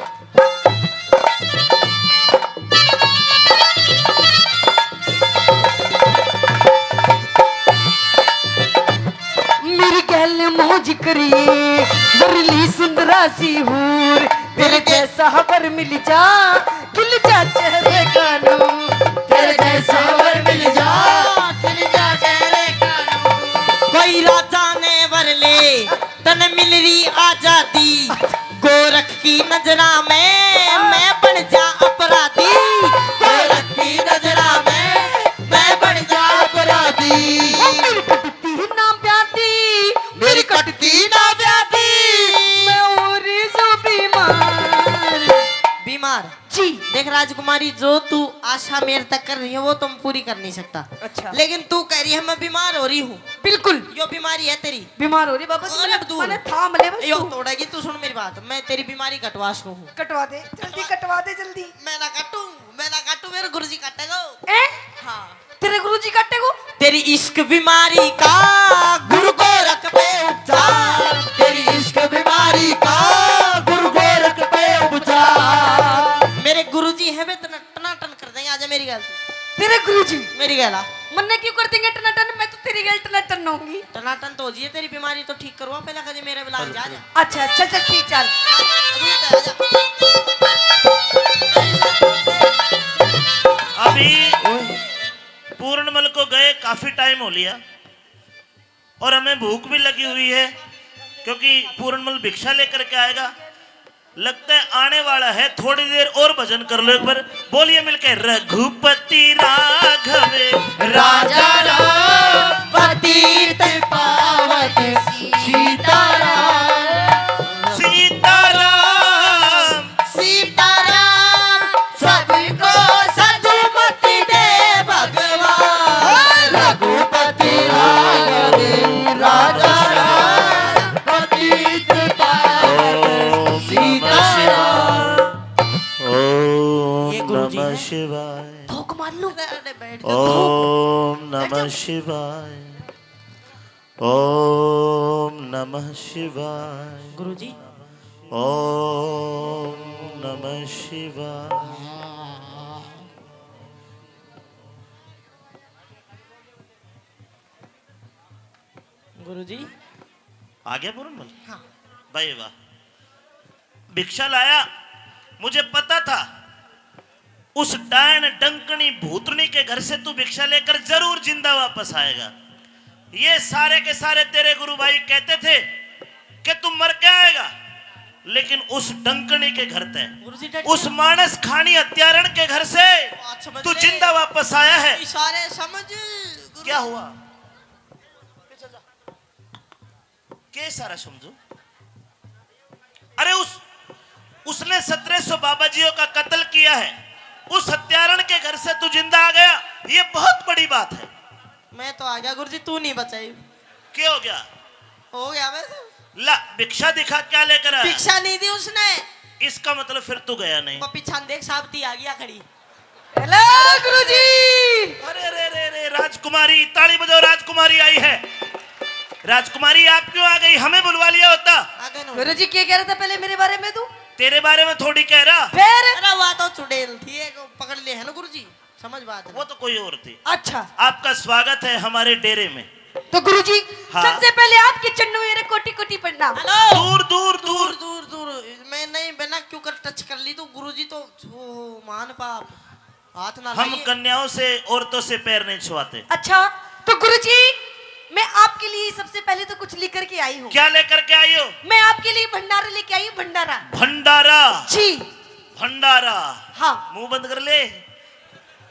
मेरी गैल मौज करिए, वरली सुंदरा सी हूर, तेरे जैसा वर मिल जा, खिल जा चेहरे का नूर। तेरे जैसा वर मिल जा, खिल जा चेहरे का नूर। कोई राजा ने वर ले, तन मिल रही आजादी। गोरख की नजरा में मैं बन जा अपराधी। गोरख की नजरा में मैं बन जा अपराधी। ओ मेरी कटती ना ब्याह दी, मेरी कटती ना ब्याह दी। मैं हो रही सो बीमार। बीमार? जी। देख राजकुमारी, जो तू आशा मेरे तक कर रही है, वो तो मैं पूरी कर नहीं सकता। अच्छा। लेकिन तू कह रही है, मैं बीमार हो रही हूँ। बिल्कुल। यो बीमारी है तेरी। बीमार हो रही बाबा, ओ, तूने, लड्डू। मैंने थाम ले बस यो तू। तोड़ेगी तू, सुन मेरी बात, मैं तेरी बीमारी कटवा सकूँ हूँ। कटवा दे, जल्दी कटवा दे, जल्दी। मैं ना काटूँ, मैं ना काटूँ, मेरे गुरुजी काटेगा। ए? हाँ। तेरे गुरुजी काटेगो? तेरी इश्क बीमारी का गुरु गोरख पे उपचार। तेरी इश्क बीमारी का गुरु गोरख पे उपचार। मेरे गुरुजी हैं, वे तना-, टनाटन कर देंगे। आजा मेरी गैल तू। तेरे गुरुजी? मेरी गैल आ। मन्ने क्यों कर देंगे टनाटन? मैं तो तेरी गैल टनाटन होऊंगी। टनाटन तो हो जिए, तेरी बीमारी तो ठीक करवा, पहले कजे मेरे बुला जा, जा। अच्छा, चल, चल, ठीक, चल। अभी पूर्णमल को गए काफी टाइम हो लिया और हमें भूख भी लगी हुई है, क्योंकि पूर्णमल भिक्षा लेकर के आएगा। लगता है आने वाला है, थोड़ी देर और भजन कर लो एक बार। बोलिए मिलके, रघुपति राघव राजा राम पतित पावन सीताराम। सीताराम। सीताराम सबको सदुमति दे भगवान। रघुपति राघव राजा राम पतित पावन सीताराम। ओम ये गुरुजी नमः हैं। शिवाय। थूक मार लो। अरे, अरे, बैठ जा। ओम नमः शिवाय। ओम नमः शिवाय। गुरुजी। ओम नमः शिवाय। गुरुजी। आ गया पूरन मल? हाँ। भाई वाह। भिक्षा लाया, मुझे पता था उस डायन डंकनी भूतनी के घर से तू भिक्षा लेकर जरूर जिंदा वापस आएगा। ये सारे के सारे तेरे गुरु भाई कहते थे कि तू मर के आएगा, लेकिन उस डंकनी के घर ते, गुरुजी डट उस गया। मानस खानी हत्यारण के घर से आज समझ तू ले। जिंदा वापस आया है। इशारे समझ, गुरु। क्या हुआ? के सारा समझो। अरे उस, उसने सत्रह सौ बाबा जियों का कत्ल किया है, उस हत्यारण के घर से तू जिंदा आ गया, ये बहुत बड़ी बात है। मैं तो आ गया गुरुजी, तू नहीं बचाई। क्या हो गया? हो गया वैसे। ला, भिक्षा दिखा, क्या लेकर आया? भिक्षा नहीं दी उसने। इसका मतलब फिर तू गया नहीं। वो पीछा देख, साबती आ गया खड़ी। हेलो गुरुजी। अरे, अरे, अरे, अरे, राजकुमारी, ताली बजाओ, राजकुमारी आई है। राजकुमारी, आप क्यों आ गई? हमें बुलवा लिया होता। आ गए ना। गुरुजी, क्या कह रहा था पहले मेरे बारे में तू? तेरे बारे में थोड़ी कह रहा। फिर? अरे, वह तो चुड़ैल थी, एक पकड़ ले है ना गुरुजी, समझ बात है। वो तो कोई और थी। अच्छा। आपका स्वागत है हमारे डेरे में। तो गुरुजी, हाँ। सबसे पहले आपके चरणों में मेरा कोटि कोटि प्रणाम। हेलो। दूर, दूर, दूर। दूर, दूर, दूर। मैं नहीं, बिना क्यों कर टच कर ली तो गुरुजी तो, ओ, महान पाप। हाथ ना हम लाइए। कन्याओं से, औरतों से पैर नहीं छुआते। अच्छा, तो गुरुजी, मैं आपके लिए सबसे पहले तो कुछ लेकर के आई हूँ। क्या लेकर के आई हो? मैं आपके लिए भंडारा लेके आई हूँ, भंडारा। भंडारा? जी। भंडारा। हाँ। मुंह बंद कर ले।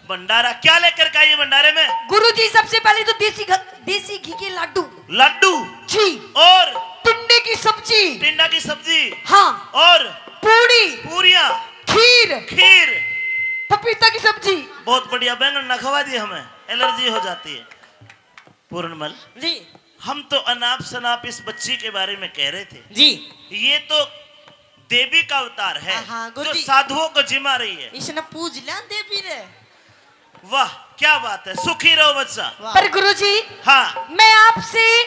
भंडारा क्या लेकर के आई है भंडारे में? गुरुजी, सबसे पहले तो देसी घ-, देसी घी के लाडू। लाडू। जी। और? टिंडे की सब्जी। टिंडा की सब्जी। हाँ। और? पूड़ी। पूरियां। खीर। खीर। पपीता की सब्जी। बहुत बढ़िया, बैंगन ना खवा दिए हमें, एलर्जी हो जाती है। पूर्णमल, जी। हम तो अनाप शनाप इस बच्ची के बारे में कह रहे थे। जी। ये तो देवी का अवतार है, हाँ, हाँ, जो गुरुजी। साधुओं को जिमा रही है। इसने पूज लिया देवी रे। वाह, क्या बात है, सुखी रहो बच्चा। वाह। पर गुरुजी, हाँ। मैं आपसे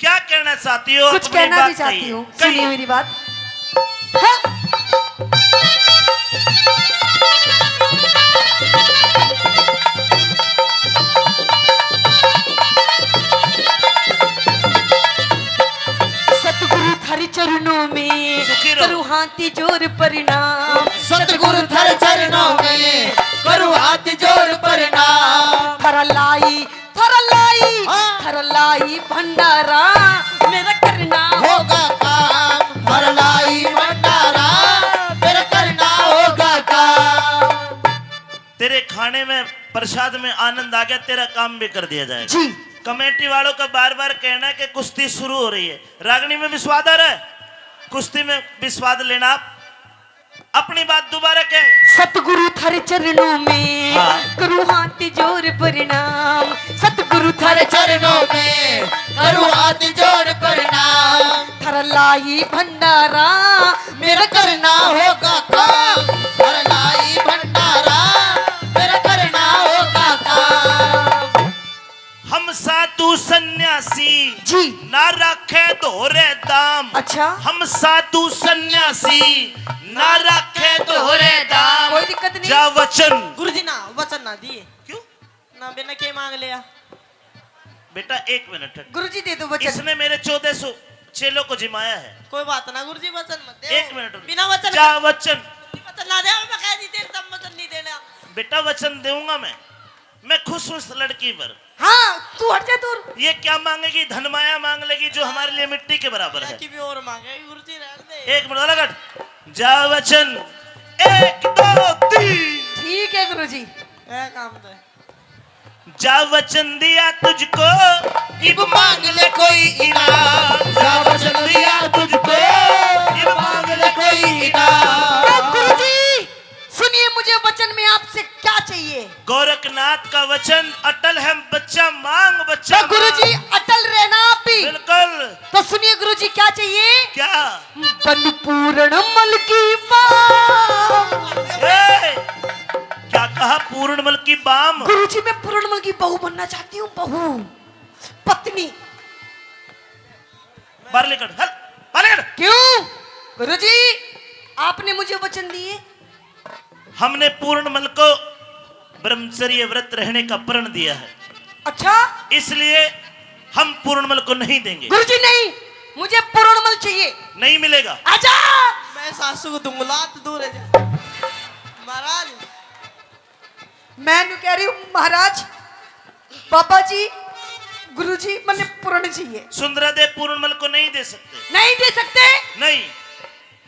क्या कहना चाहती हो? कुछ अपनी कहना बात भी चाहती कहिए। हूँ, सुनिए कहिए। मेरी बात। हाँ। सतगुरु थारे चरणों में सुखी रहो। करूँ हाथ जोड़ प्रणाम। सतगुरु थारे चरणों में करूँ हाथ जोड़ प्रणाम। थारा लाई, थारा लाई, हाँ। थारा लाई भंडारा, मेरा करना होगा काम। थारा लाई भंडारा, मेरा करना होगा काम। तेरे खाने में, प्रसाद में आनंद आ गया, तेरा काम भी कर दिया जाएगा। जी। कमेटी वालों का बार बार कहना है कि कुश्ती शुरू हो रही है। रागनी में भी स्वाद आ रहा है, कुश्ती में भी स्वाद लेना आप। अपनी बात दोबारा कह। सतगुरु थारे चरणों में हाँ। करूँ हाथ जोड़ प्रणाम। सतगुरु थारे थारे चरणों में करूँ हाथ जोड़ प्रणाम। थारा लाई भंडारा, मेरा करना होगा काम। थारा लाई भंडारा, मेरा करना होगा काम। हम साधु सन्यासी जी। ना राखे धोरे दाम। अच्छा। हम साधु सन्यासी ना राखे धोरे दाम। कोई दिक्कत नहीं। जा वचन। गुरुजी ना, वचन ना दिए। क्यों? ना, मैंने के मांग लिया? बेटा, एक मिनट। गुरुजी, दे दो वचन। इसने मेरे चौदह सौ चेलों को जिमाया है। कोई बात ना गुरुजी, वचन मत दे। एक मिनट। बिना वचन जा का वचन। वचन ना दे, मैं कह दी तेरे तब वचन नहीं देना। बेटा, वचन दूंगा मैं। मैं खुश हूँ इस लड़की पर। हाँ, तू हट जा दूर। ये क्या मांगेगी? धन माया मांग लेगी, जो हमारे लिए मिट्टी के बराबर है। की भी और मांगेगी गुरुजी, रहने दे। एक मिनट, अलग हट। जा वचन, एक, दो, तीन। ठीक है गुरुजी। ए काम दे। जा वचन दिया तुझको, इब मांग ले कोई इनाम। जा वचन दिया तुझको, इब मांग ले कोई इनाम। ए गुरुजी, सुनिए, मुझे वचन में आपसे क्या चाहिए? गोरखनाथ का वचन अटल है, बच्चा मांग, बच्चा तो गुरुजी, मांग। अटल रहना आप भी। बिल्कुल। तो सुनिए गुरुजी, क्या चाहिए? क्या? बन पूरण मल की बात। ए, क्या कहा? पूर्णमल की बाम। गुरुजी, मैं पूर्णमल की बहू बनना चाहती हूँ, बहू, पत्नी। बाहर निकल, हल, बाहर निकल। क्यों गुरुजी, आपने मुझे वचन दिए? हमने पूर्णमल को ब्रह्मचर्य व्रत रहने का प्रण दिया है। अच्छा? इसलिए हम पूर्णमल को नहीं देंगे। गुरुजी नहीं, मुझे पूर्णमल चाहिए। नहीं मिलेगा। आजा। मैं सासू को दूंगा लात, दूर है जा। महाराज। मैं न्यू कह रही हूँ महाराज, बाबा जी, गुरुजी, मन्ने पूर्ण चाहिए। सुंदरा दे, पूर्णमल को नहीं दे सकते। नहीं दे सकते? नहीं।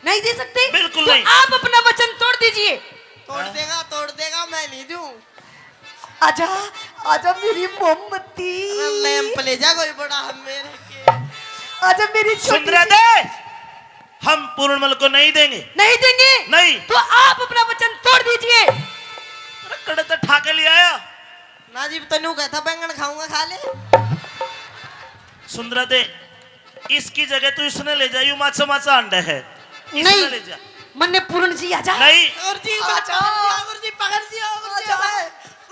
नहीं दे सकते? बिल्कुल तो नहीं। आप अपना वचन तोड़ दीजिए। तोड़ देगा, तोड़ देगा, मैं नहीं दूं। आजा, आजा मेरी मोमबत्ती। अरे लैंप ले जा कोई बड़ा, हम मेरे के। आजा मेरी छोटी सुंदरा सी दे, हम पूर्णमल को नहीं देंगे। नहीं देंगे? नहीं। तो आप अपना वचन तोड़ दीजिए। अरे कड़े तो ठा के ले आया। ना जी, तन्नू कहता बैंगन खाऊंगा, खा ले। सुंदरा दे, इसकी जगह तू इसने ले जा, यू माचा माचा अंडा है। इसने नहीं। ले जा। मन्ने पूर्ण जी आजा। नहीं। और जी, आजा। पकड़ जी, और जी, पकड़ जी, और जी, आजा।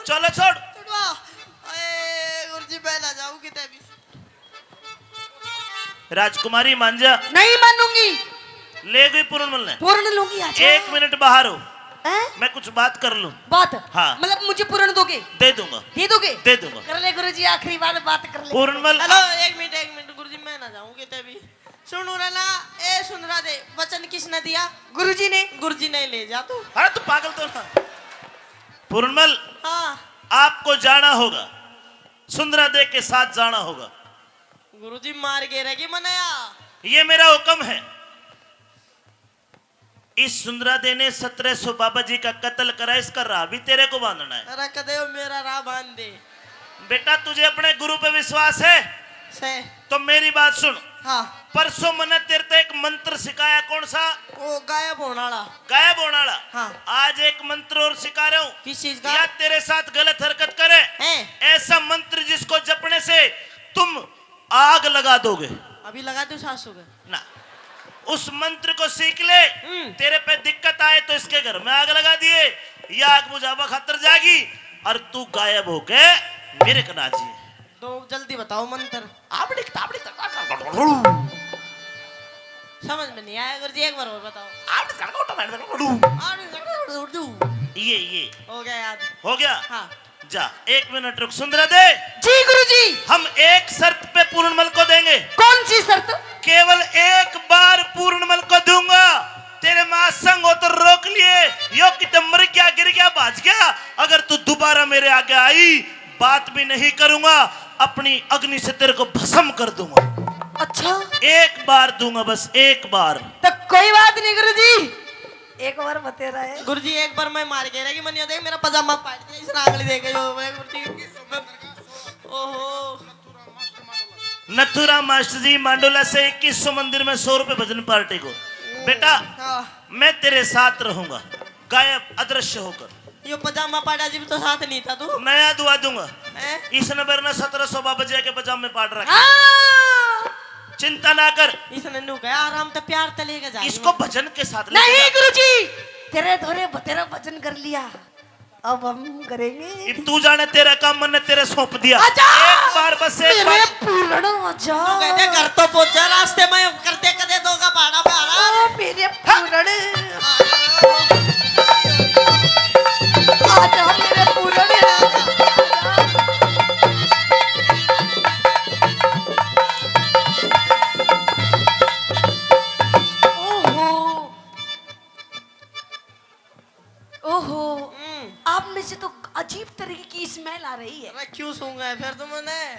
चलो छोड़। छुड़वा। ए, और जी, मैं ना जाऊं किते भी। राजकुमारी मान जा। नहीं मानूंगी। ले गई पूर्णमल ने। पूर्ण लूंगी, आजा। एक मिनट बाहर हो। हैं? मैं कुछ बात कर लूं। बात? हाँ। मतलब मुझे पूर्ण दोगे? दे दूंगा। दे दोगे? दे दूंगा। कर ले गुरुजी, आखिरी बार बात कर ले। पूर्णमल। हेलो, एक मिनट, एक मिनट गुरुजी, मैं ना जाऊं किते भी। सुनो रे ना, ए सुंदरा दे, वचन किसने दिया? गुरुजी ने। गुरुजी ने ले जा तू। अरे तू पागल तो ना। पूर्णमल, हाँ। आपको जाना होगा, सुंदरा दे के साथ जाना होगा। गुरुजी मार के रहेगी मनाया। ये मेरा हुक्म है। इस सुंदरा दे ने सत्रह सौ बाबा जी का कत्ल करा, इसका राह भी तेरे को बांधना है। अरे कदे वो मेरा राह बांध दे। बेटा, तुझे अपने गुरु पे विश्वास है? से। तो मेरी बात सुन। हाँ। परसों मैंने तेरे ते एक मंत्र सिखाया, कौन सा? वो गायब होने वाला। गायब होने वाला? हाँ। आज एक मंत्र और सिखा रहा हूँ। किस चीज का? या तेरे साथ गलत हरकत करे, हैं? ऐसा मंत्र जिसको जपने से तुम आग लगा दोगे। अभी लगा दूं सासू के? ना, उस मंत्र को सीख ले। हम्म। तेरे पे दिक्कत आए तो इसके घर में आग लगा दिए, या आग बुझावा खातर जाएगी और तू गायब होके मेरे कना जी। तो जल्दी बताओ मंत्र। आपड़ी तापड़ी तड़का कर। समझ में नहीं आया गुरुजी, एक बार और बताओ। आपड़ी तड़का ऑटोमेटिक। आपड़ी तड़का उर्दू। ये, ये। हो गया याद। हो गया? हाँ। जा, एक मिनट रुक, सुंदरा दे। जी गुरुजी। हम एक शर्त पे पूर्णमल को देंगे। कौन सी शर्त? केवल एक बार पूर्णमल को दूंगा। तेरे माँ संग हो तो रोक लिए, यो किते मर गया, गिर गया, भाज गया। अगर तू दोबारा मेरे आगे आई, बात भी नहीं करूंगा, अपनी अग्नि से तेरे को भस्म कर दूंगा। अच्छा। एक बार दूंगा, बस एक बार। तो कोई बात नहीं गुरुजी, एक बार बतेरा है। गुरुजी, एक बार मैं मार के रहेगी, मनियो देख, मेरा पजामा पाट दिया, इस नागली दे गई हो, मैं गुरुजी, इक्कीस सौ में, ओहो। नथुराम मास्टर जी मांडोला से इक्कीस सौ मंदिर में सौ रुपए भजन पार्टी को। बेटा, हाँ। मैं तेरे साथ रहूंगा, गायब, अदृश्य होकर। यो पजामा पाड़ा जी भी तो साथ नहीं था तू। नया दुआ दूंगा। हैं? इसने मेरे ने सत्रह सौ बाबा जी के पजामे पाड़ रखे। हाँ। चिंता ना कर। इसने नू गया आराम तो प्यार ते लेके जा। इसको भजन के साथ लेके नहीं जा। गुरुजी, तेरे धोरे बतेरा भजन कर लिया, अब हम करेंगे। इब तू जाने तेरा काम, मैंने तेरे सौंप दिया। आजा। एक बार बस, एक मेरे बार। पूरण आजा। तू कहते घर तो पहुंचा, रास्ते में करते कदे दो का भाड़ा पे आ रहा। ओ मेरे पूरण। आजा मेरे पूरण। ओहो। ओहो, हम्म। आप में से तो अजीब तरह की स्मेल आ रही है। अरे क्यों सूंघा है फिर तुमने?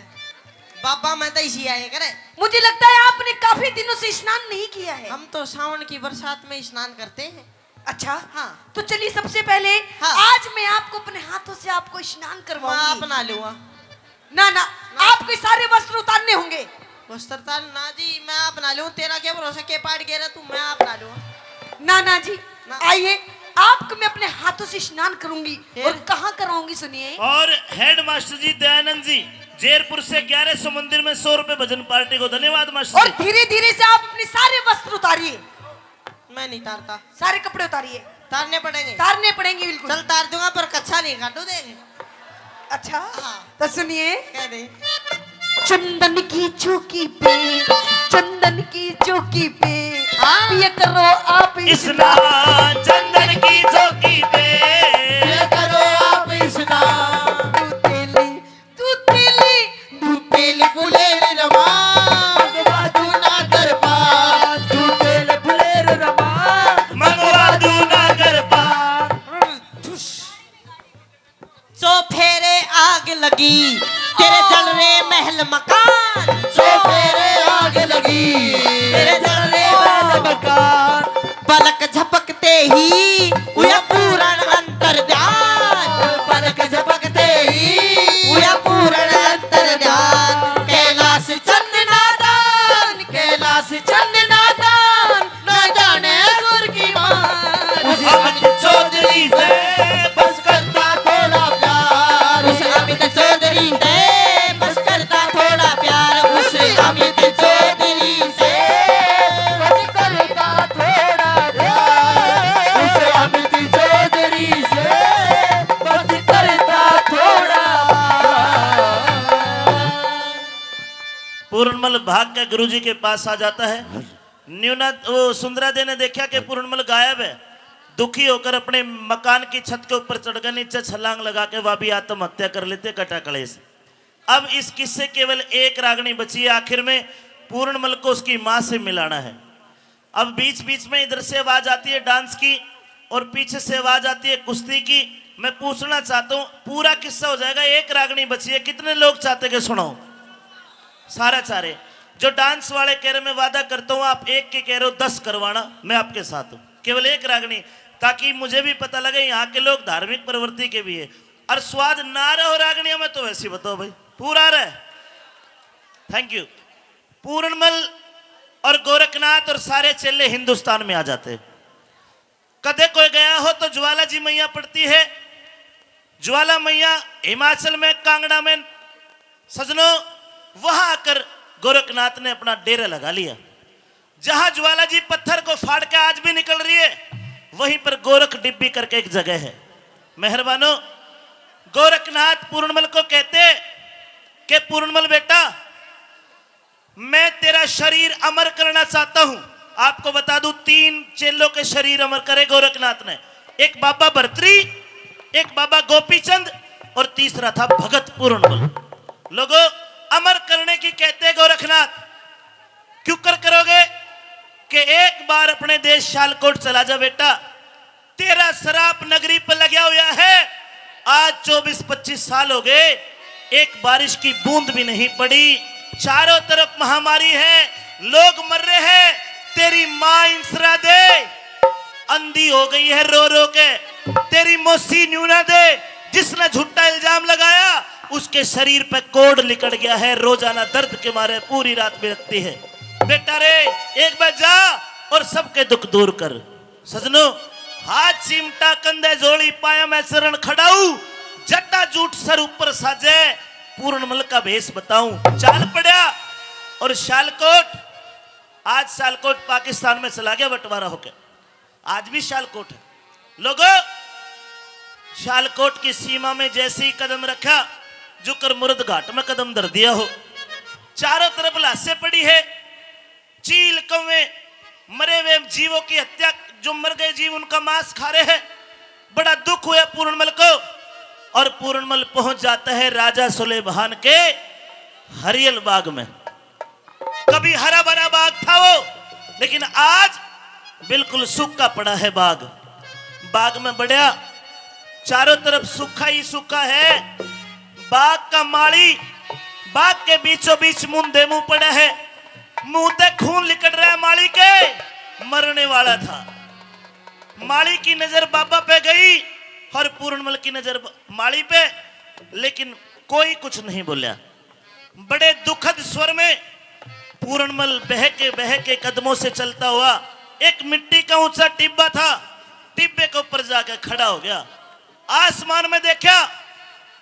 बाबा, मैं तो इसी आए करे। मुझे लगता है आपने काफी दिनों से स्नान नहीं किया है। हम तो सावन की बरसात में स्नान करते हैं। अच्छा, हाँ। तो चलिए, सबसे पहले हाँ। आज मैं आपको अपने हाथों से आपको स्नान मैं करवाऊंगी। आप नहा लूंगा। ना, ना, ना। आपके सारे वस्त्र उतारने होंगे। वस्त्र उतार? ना जी, मैं आप नहा लूं। तेरा क्या भरोसा, के पाड़ गेरा तू, मैं आप नहा लूं। ना, ना जी, ना। आइए, आपको मैं अपने हाथों से स्नान करूंगी। फिर? और कहाँ कराऊंगी, सुनिए। और हेडमास्टर जी दयानंद जी, जैतपुर से ग्यारह सौ मंदिर में सौ रुपए भजन पार्टी को धन्यवाद मास्टर और जी। धीरे-धीरे से आप अपने सारे वस्त्र उतारिए। मैं नहीं तारता। सारे कपड़े उतारिए। तारने पड़ेंगे। तारने पड़ेंगे, बिल्कुल। चल, तार दूंगा, पर कच्छा नहीं काटू देंगे। अच्छा, हाँ। तो सुनिए। कह दे। चंदन की चौकी पे, चंदन की चौकी पे, हाँ। पिया करो आप स्नान। स्नान चंदन की चौकी पे। पिया करो आप स्नान। तू तेली, तू तेली, तू तेल फुलेर रमा, मंगवा दूं ना गरबा, तू तेल फुलेर रमा, मंगवा दूं ना गरबा। चौफेरे आग लगी, तेरे जल रे महल मकान। चौफेरे आग लगी, तेरे जल रे महल मकान। पलक झपकते ही हुआ पूर्ण अंतर ध्यान। पलक झपकते ही हुआ पूर्ण अंतर ध्यान। कैलाश चंद नादान, कैलाश चंद नादान, ना जाने सुर की मान। उस अमित चौधरी से बस करता थोड़ा प्यार। उस अमित चौधरी से बस करता थोड़ा प्यार। उस अमित चौधरी से बस करता थोड़ा प्यार। उस अमित चौधरी से बस करता थोड़ा। पूर्णमल भाग के गुरुजी के पास आ जाता है। न्यूना, वो सुंदरा दे ने देखा कि पूर्णमल गायब है। दुखी होकर अपने मकान की छत के ऊपर चढ़ गया, नीचे छलांग लगा के वह भी आत्महत्या कर लेते, कटा कलेश। अब इस किस्से केवल एक रागनी बची है। आखिर में पूर्णमल को उसकी माँ से मिलाना है। अब बीच बीच में इधर से आवाज आती है डांस की और पीछे से आवाज आती है कुश्ती की। मैं पूछना चाहता हूँ, पूरा किस्सा हो जाएगा, एक रागनी बची है, कितने लोग चाहते कि सुनाओ? सारा चारे। जो डांस वाले कह रहे, मैं वादा करता हूँ, आप एक के कह रहे हो, दस करवाना, मैं आपके साथ हूँ। केवल एक रागनी, ताकि मुझे भी पता लगे यहाँ के लोग धार्मिक प्रवृत्ति के भी है। और स्वाद ना रहो रागनियों में तो वैसे ही बताओ भाई, पूरा रहे। Thank you. पूरणमल और गोरखनाथ और सारे चेले हिंदुस्तान में आ जाते। कदे कोई गया हो तो ज्वाला जी मैया पड़ती है, ज्वाला मैया हिमाचल में कांगड़ा में। सजनों, वहां आकर गोरखनाथ ने अपना डेरा लगा लिया। जहां ज्वाला जी पत्थर को फाड़ के आज भी निकल रही है, वहीं पर गोरख डिब्बी करके एक जगह है। मेहरबानों, गोरखनाथ पूरणमल को कहते कि पूरणमल बेटा, मैं तेरा शरीर अमर करना चाहता हूं। आपको बता दूं, तीन चेलों के शरीर अमर करे गोरखनाथ ने। एक बाबा भरतरी, एक बाबा गोपीचंद और तीसरा था भगत पूरणमल। लोगों, अमर करने की कहते गोरखनाथ, क्यों कर करोगे कि एक बार अपने देश शालकोट चला जा बेटा। तेरा सराप नगरी पर लग्या हुआ है। आज चौबीस पच्चीस साल हो गए, एक बारिश की बूंद भी नहीं पड़ी। चारों तरफ महामारी है, लोग मर रहे हैं। तेरी माँ इंसरा दे अंधी हो गई है रो रो के। तेरी मौसी न्यूना दे, जिसने झूठा इल्जाम लगाया, उसके शरीर पे कोढ़ लिकड़ गया है। रोजाना दर्द के मारे पूरी रात बिलखती है। बेटा रे, एक बार जा और सबके दुख दूर कर। सजनों, हाथ चिमटा कंधे जोड़ी पाया मैं चरण खड़ाऊ, जटा जूट सर ऊपर साजे, पूरणमल का भेष बताऊं। चाल पड़ा और शालकोट, आज शालकोट पाकिस्तान में चला गया बंटवारा होकर, आज भी शालकोट है। लोगों, शालकोट की सीमा में जैसे ही कदम रखा, जुकर मुर्द घाट में कदम धर दिया हो। चारों तरफ लाशें पड़ी है, चील कौवे, मरे हुए जीवों की हत्या, जो मर गए जीव उनका मांस खा रहे हैं। बड़ा दुख हुआ पूरणमल को। और पूरणमल पहुंच जाता है राजा सुलेमान के हरियल बाग में। कभी हरा भरा बाग था वो, लेकिन आज बिल्कुल सूखा पड़ा है बाग। बाग में बढ़या, चारों तरफ सूखा ही सूखा है। बाग का माली बाग के बीचों बीच मुंह दे मुंह पड़ा है। मुंह ते खून लिकड़ रहा है माली के, मरने वाला था। माली की नजर बाबा पे गई और पूरणमल की नजर ब-, माली पे, लेकिन कोई कुछ नहीं बोला। बड़े दुखद स्वर में पूरणमल बहके बहके कदमों से चलता हुआ एक मिट्टी का ऊंचा टिब्बा था, टिब्बे के ऊपर जाकर खड़ा हो गया। आसमान में देखा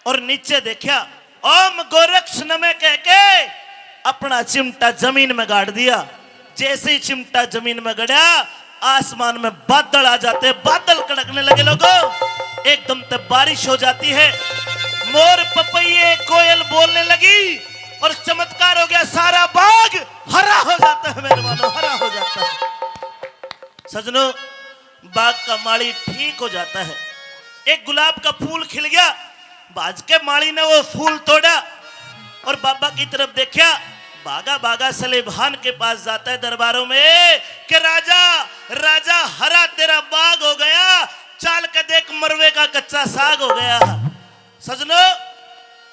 और नीचे देखा, "ओम गोरक्ष नमः" कह के अपना चिमटा जमीन में गाड़ दिया। जैसे ही चिमटा जमीन में गड़ा, आसमान में बादल आ जाते, बादल कड़कने लगे लोगों, एकदम ते बारिश हो जाती है। मोर पपैये कोयल बोलने लगी और चमत्कार हो गया, सारा बाग हरा हो जाता है मेहरबानों, हरा हो जाता है। सजनों, बाग का माली ठीक हो जाता है। एक गुलाब का फूल खिल गया, भाज के माली ने वो फूल तोड़ा और बाबा की तरफ देखा। भागा भागा सलेमान के पास जाता है दरबारों में कि राजा, राजा, हरा तेरा बाग हो गया, चाल के देख मरवे का कच्चा साग हो गया। सजनों,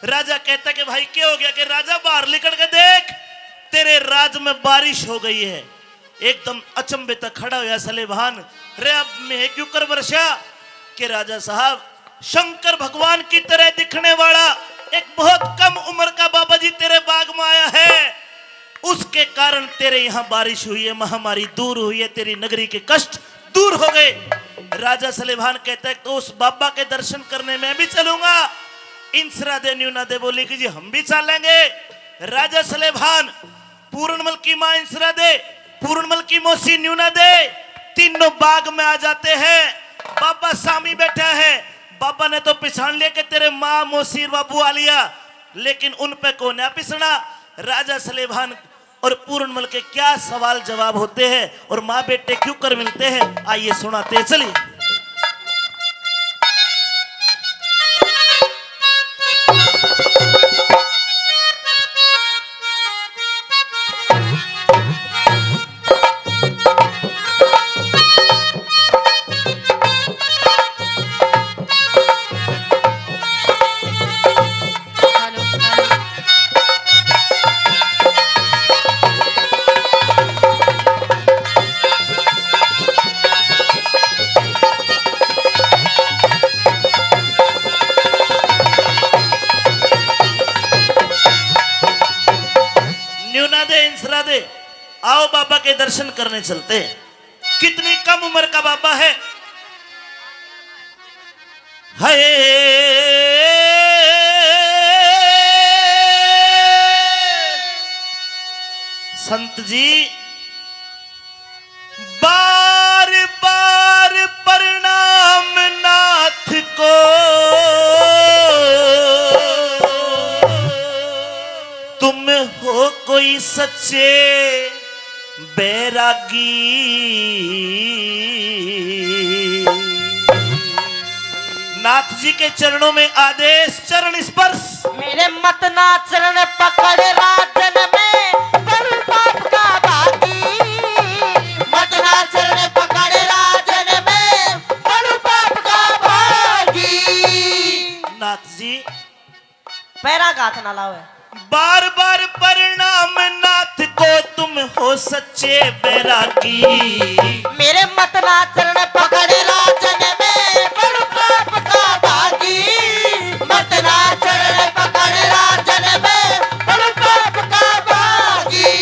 राजा कहता कि भाई क्या हो गया? कि राजा बाहर निकल के देख, तेरे राज में बारिश हो गई है। एकदम अचंभे तक खड़ा होया सलेमान, "रे अब मैं क्यों कर वर्षा?" के राजा साहब, शंकर भगवान की तरह दिखने वाला एक बहुत कम उम्र का बाबा जी तेरे बाग में आया है, उसके कारण तेरे यहाँ बारिश हुई है, महामारी दूर हुई है, तेरी नगरी के कष्ट दूर हो गए। राजा सलेमान कहता है, "तो उस बाबा के दर्शन करने मैं भी चलूंगा।" इंसरा दे न्यूना दे बोली कि जी हम भी चलेंगे। राजा सलेमान पूरणमल की माँ इंसरा दे, पूरणमल की मौसी न्यूना दे, तीनों बाग में आ जाते हैं। बाबा सामी बैठा है। बाबा ने तो पिछाण लिया कि तेरे माँ, मौसी, बाबू आ लिया, लेकिन उन पे कोन्या पिसना। राजा सलेमान और पूरणमल के क्या सवाल जवाब होते हैं और माँ बेटे क्यों कर मिलते हैं, आइए सुनाते हैं। चलिए। दर्शन करने चलते। कितनी कम उम्र का बाबा है। हाय संत जी, बार बार प्रणाम नाथ को, तुम हो कोई सच्चे बैरागी। नाथ जी के चरणों में आदेश, चरण स्पर्श। मेरे मत ना चरण पकड़ राजन में, बड़ू पाप का भागी। मत ना चरण पकड़ राजन में, बड़ू पाप का भागी। नाथ जी, पैरा का हाथ ना लावे। बार बार प्रणाम नाथ को, तुम हो सच्चे बैरागी। मेरे मत ना चरण पकड़ राजन में, बड़ू पाप का भागी। मत ना चरण पकड़ राजन में, बड़ू पाप का भागी।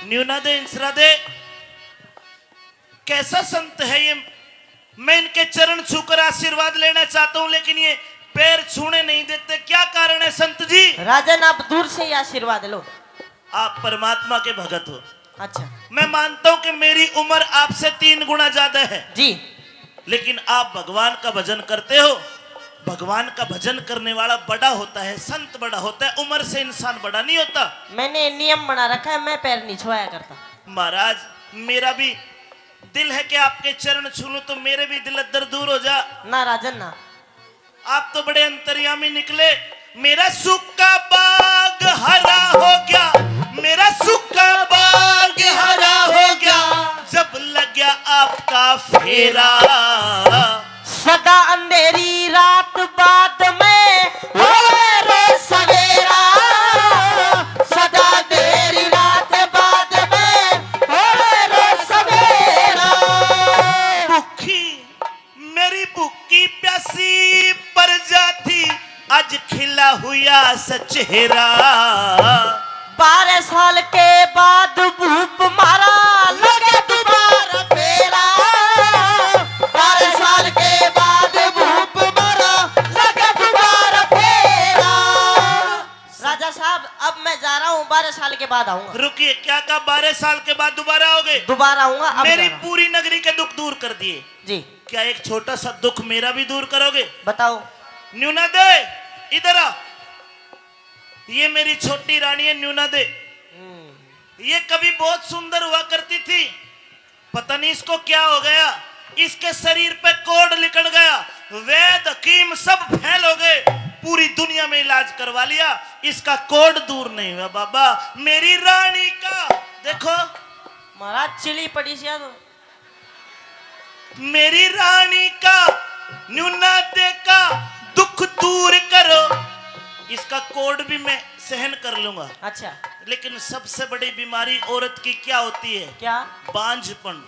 न्यूना दे, इंसरा दे, कैसा संत है ये? मैं इनके चरण छूकर आशीर्वाद लेना चाहता हूं, लेकिन ये पैर छूने नहीं देते। क्या कारण है संत जी? राजन, आप दूर से ही आशीर्वाद लो। आप परमात्मा के भगत हो। अच्छा। मैं मानता हूं कि मेरी उम्र आपसे तीन गुना ज्यादा है जी। लेकिन आप भगवान का भजन करते हो। भगवान का भजन करने वाला बड़ा होता है, संत बड़ा होता है, उम्र से इंसान बड़ा नहीं होता। मैंने नियम बना रखा है, मैं पैर नहीं छुआया करता। महाराज, मेरा भी दिल है कि आपके चरण छू लूं, तो मेरे भी दिलदर दूर हो जा। ना राजन ना। आप तो बड़े अंतर्यामी निकले। मेरा सूखा बाग हरा हो गया, मेरा सूखा बाग हरा हो गया, जब लग गया आपका फेरा। सदा अंधेरी रात बाद में होवे रोज सवेरा, सदा अंधेरी रात बाद में होवे रोज सवेरा। भूखी, मेरी भूखी प्यासी प्रजा थी, आज खिला हुआ सा चेहरा। बारह साल के बाद भूप मारा, लगे दोबारा फेरा। बारह साल के बाद भूप मारा, लगे दोबारा फेरा। राजा साहब, अब मैं जा रहा हूँ, बारह साल के बाद आऊंगा। रुकिए, क्या कहा, बारह साल के बाद दोबारा आओगे? दोबारा आऊंगा, अब मेरी जा रहा हूँ। पूरी नगरी के दुख दूर कर दिए। जी। क्या एक छोटा सा दुख मेरा भी दूर करोगे? बताओ। न्यूना दे, इधर आ। ये मेरी छोटी रानी है न्यूना दे। हम्म। ये कभी बहुत सुंदर हुआ करती थी, पता नहीं इसको क्या हो गया, इसके शरीर पे कोढ़ निकल गया, वैद हकीम सब फेल हो गए, पूरी दुनिया में इलाज करवा लिया, इसका कोढ़ दूर नहीं हुआ। बाबा, मेरी रानी का देखो। महाराज, चिली पड़ी सी तो। मेरी रानी का, न्यूना दे का दुख दूर करो, इसका कोढ़ भी मैं सहन कर लूंगा। अच्छा। लेकिन सबसे बड़ी बीमारी औरत की क्या होती है? क्या? बांझपन।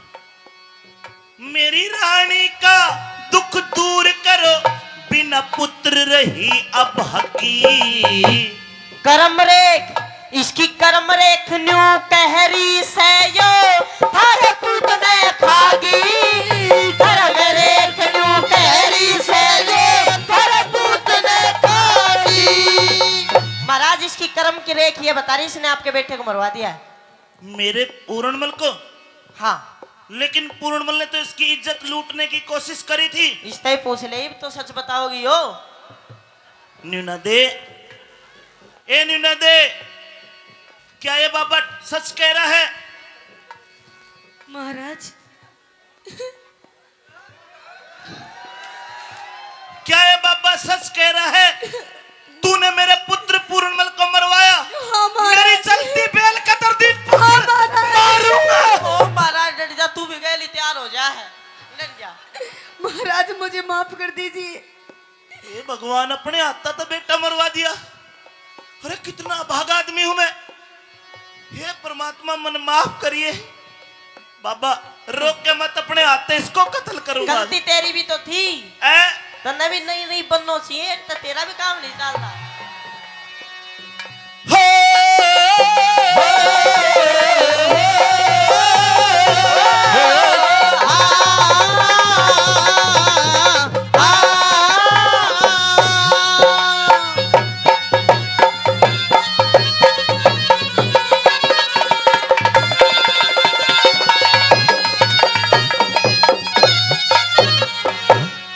मेरी रानी का दुख दूर करो, बिना पुत्र रही अभागी। करम रेख, इसकी करम रेख न्यू कहरी से यो, थारे पूत ने खागी। करम रेख न्यू कहरी से यो, थारे पूत ने खागी। महाराज, इसकी करम की रेख ये बता रही, इसने आपके बेटे को मरवा दिया है। मेरे पूरणमल को? हाँ। लेकिन पूरणमल ने तो इसकी इज्जत लूटने की कोशिश करी थी। इससे ही पूछ ले, इब तो सच बताओगी हो। न्यूना दे, ए न्यूना दे, क्या ये बाबा सच कह रहा है? महाराज। क्या ये बाबा सच कह रहा है? तूने मेरे पुत्र पूरणमल को मरवाया। हाँ, महाराज। मेरी जलती बेल कतर दी। हाँ, महाराज। मारूंगा। ओ महाराज, डट जा, तू भी गैली तैयार हो जा है। डट जा। महाराज, मुझे माफ कर दीजिए। हे भगवान, अपने हाथा तो बेटा मरवा दिया। अरे, कितना अभागा आदमी हूं मैं। हे परमात्मा, मन माफ करिए। बाबा, रोक के मत, अपने हाथ से इसको कत्ल करूंगा। गलती तेरी भी तो थी। ए? तन्ने भी नहीं, नहीं बननो चाहिए, तो तेरा भी काम नहीं चलता।